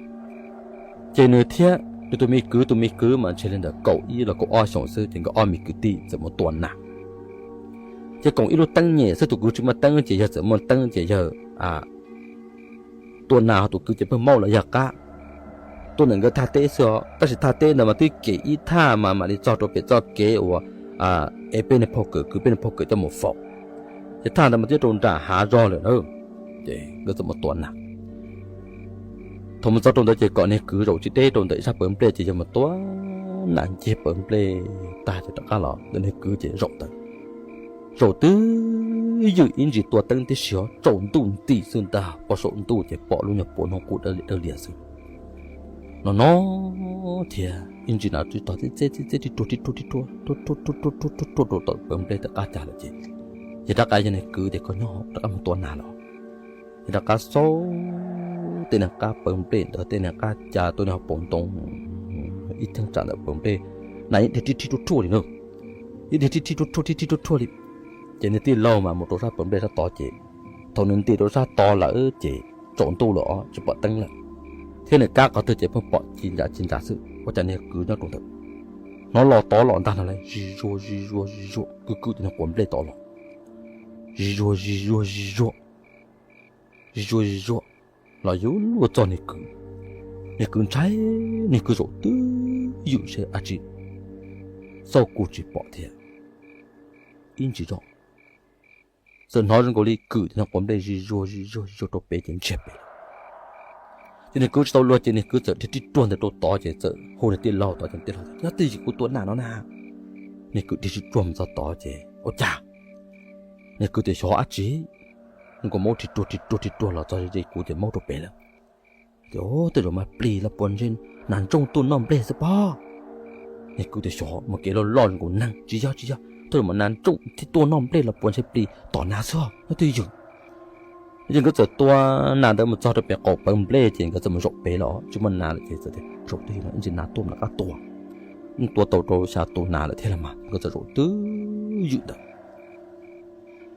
Ces nws thiab nws tus me kwv, tus me kwv mas ntshe li ntawm kaum ib los kaum ob xyoos xwb, ces nkawd ob me kwv tij txawm mus tua nas. Ces koom ib lub teeb nyem xwb, tus kwv tsis muaj teeb ces yawg txawm muaj teeb ces yawg tua nas, ho tus kwv ces pheej maub los yog qab. Tua ntawm nkawd thaj teb xwb os, tab sis thaj teb ntawd mas twb kem ib thaj mas mam li txog rau pem txoj kev uas es peb niag phauj kawm, kwv peb niag phauj kawm coj mus faus. Ces thaj ntawd mas twb rau nram hav zog lawm na. Ces nkawd txawm mus tua nas. Thaum mus txog rau ntawd ces kom niag kwv zaum tsis deb rau ntawm ib sab pawv nplej ces yawg mus tua nas ncig pawv nplej tag ces rov qab los ntawm niag kwv ces zaum ntawd. Zaum twb ywm ib ntsis tua teeb tib si os, tsaus ntuj nti xwb ntag, pom saum ntuj ces pom lub nyuag puav noog qus dawb lias xwb. No no thiab ib ntsis nas tib tog txeb txeb txeb txeb tib ruag tib ruag tib ruag ruag ruag ruag rau tom pawv nplej tom qab cas lawm ces, ces rov qab yog niag kwv tias koj nyob rov qab mus tua nas los. Ces rov qab xauj tej niag qab pawv nplej ntawd, tej niag qab cas, tua niag hauv paus ntoo, ib cheeb tsam ntawm pawv nplej, nas yeej dhia rib rib ruaj ruaj li na, yeej dhia rib rib ruaj ruaj rib rib ruaj ruaj li. Ces niag tij laug mas mus rau sab pawv nplej sab tod ces thaum nws nti rau sab tod lawm ces tsaus ntuj lawm os, tsis pom teeb lawm, thiab nws kab qhov twg ces pheej pom ci ntsa ci ntsa xwb, ua cas niag kwv nyob rau ntawd hnov los tod los ntag no lauj, zis zuag zis zuag zis zuag kwv kwv tim niag quav nplej tod los, zis zuag zis zuag zis zuag, zis zuag zis zuag los yuav luag txog niag kwv. Niag kwv ntshai, niag kwv zaum twb ywm seb dab tsi, xauj kuj tsis pom thiab. Ib ntsis zog txawm hnov zoo nkaus li kwv tim niag quav nplej zis zuag zis zuag zis zuag rau pem ces ntsiag pem lawm. Ces niag kwv tsis tau luag ces niag kwv txawm dhia rib ruag ntawd rau tod ces txawm hu niag tij laug tod ces tij laug tias, nyob twj ywm kuv tua nas no na. Niag kwv dhia rib ruag mus txog tod ces ua cas niag kwv tias xyov dab tsi, zoo nkaus maub rib ruag rib ruag rib ruag los txog ze kuv ces maub rau pem lawm. Ces tej zaum mas plis los puas ntshe nas ntsooj tuaj noj nplej xwb pob. Niag kwv tias xyov mus kev loj loj zoo nkaus neeg, tsis yog tsis yog, tej zaum mas nas ntsooj thiaj tuaj noj nplej los puas ntshe plis tom nas xwb, nyob twj ywm. Ces nkawd txawm tua nas ntawd mus txog rau pem qaum pawv nplej ces nkawd txawm mus zaum pem los tsis muaj nas lawm ces txawm tias zaum twj ywm no ib ntsis nas tuaj mam rov qab tua. Tua tau rau xya tus nas lawm thiab los mas nkawd txawm zaum twj ywm ntawd.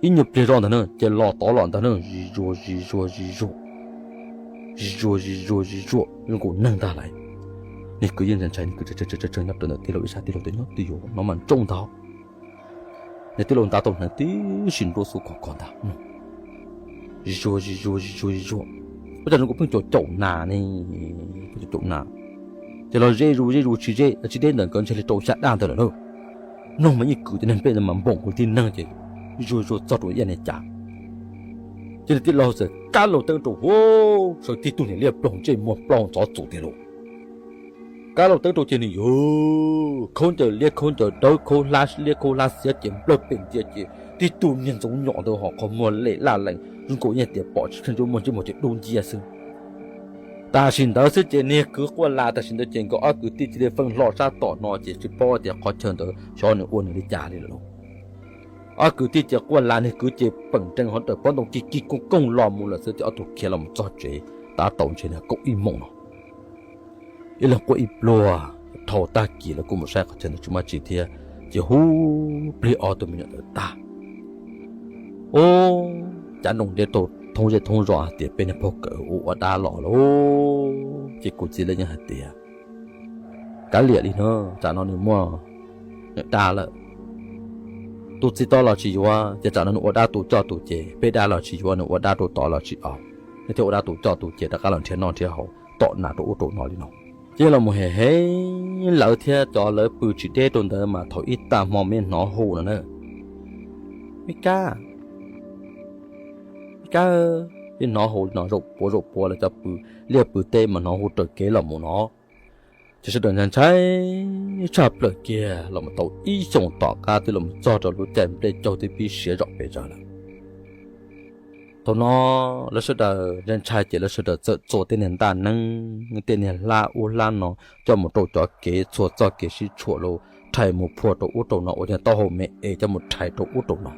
Ib nyuag pliag zoj ntawd na ces los tod los ntag na, zis zuag zis zuag zis zuag, zis zuag zis zuag zis zuag zoo nkaus neeg ntag lauj. Niag kwv yeej ntshai ntshai, niag kwv tseem tseem nyob rau ntawm tij laug ib sab, tij laug tias, Nyob twj ywm, no mas ntsooj ntag. Niag tij laug nta tau hneev tib si nruab xub khov kho ntag. Zis zuag zis zuag zis zuag zis zuag, ua cas zoo nkaus pheej caum caum nas ne, pheej caum caum nas. Ces los ze zus ze zus tsis ze tsis deb ntawm nkawd ntshe li rau xya daj ntawd lawm na. Mloog mas yeej kwv tias neeg nplej ntawd mas npoom kwv tij neeg ces zuag zuag txog rau ib yam li cas. Ces niag tij laug txawm kab laug teeb rau, hu, sawv tib tug niag liab ploog ntsej muag plaub ntxhov txuv tiag lauj. Kab laug teeb rau ces nws yuav khaub ncaws liab khaub ncaws dawb khaub hlab liab khaub hlab xiab ces nplawg pem ntia ces tib tug niag ntxoov nyom ntawd ho qhov muag lem laj lees zoo nkaus yeej tias pom tsis kheej ntsej muag ntsej muag ces dub nciab xwb. Tam sim ntawd xwb ces niag kwv Quaj Las tam sim ntawd ces nkawd ob kwv tij cia li feej hlo sab tom no ces tsis paub tias qhov chaw ntawd xyov nws ua nws li cas li lawm lauj. Ob kwv tij ces Quaj Las niag kwv ces peem nrees hov ntawm pob ntoo kig kig kooj kooj los mus lawm xwb ces ob tug khiav los mus txog tsev tab tau ntshe nag kaum ib moos no. Ib leeg quaj ib pluag, dhau tag kis lawv kuj mus saib qhov chaw ntawd tsis muaj tsi thiab, ces hu plig ob tug me nyuam ntawd tag. Ub, cav nroos ntiab rau thoob zej thoob zos hais tias peb niag pog kawm ua ua dab los lauj. Ces kuv txiv lawv yeej hais tias kav liam li no, tsam no nws muaj nws dab lawm. Tus txiv tod los tsis yuav ces tsam no nws ua dab tus coj tus ces, peb dab los tsis yuav nws ua dab rau tod los tsis aus, nws thiaj ua dab tus coj tus ces rov qab los nrhiav noj nrhiav haus tom nas rau ub rau no li no. Ces los mus hem heev lawv thiab cov lawv pw tsis deb rau ntawd mas thaum ib tag hmo me hnov hu no na, Me Kab, Me Kab, hnov hu li no zaum puav zaum puav lawv cov pw liaj pw teb mas hnov hu raws kev los mus no. Ces sawv daws ntshai ntshai tshaj plaws kiag los mus tau ib xyoos tom qab twb los mus txog rau lub caij nplej caug twb pib siav zom pes zaws lawm. Thaum no lawv sawv daws ntshai ntshai ces lawv sawv daws txawm txua tej niag ntaj neeb tej niag hlab ub hlab no coj mus rau cov kev txhua txoj kev sib tshuam los rhais mus phua rau ub rau no, ua cov taub hau me es coj mus rhais rau ub rau no.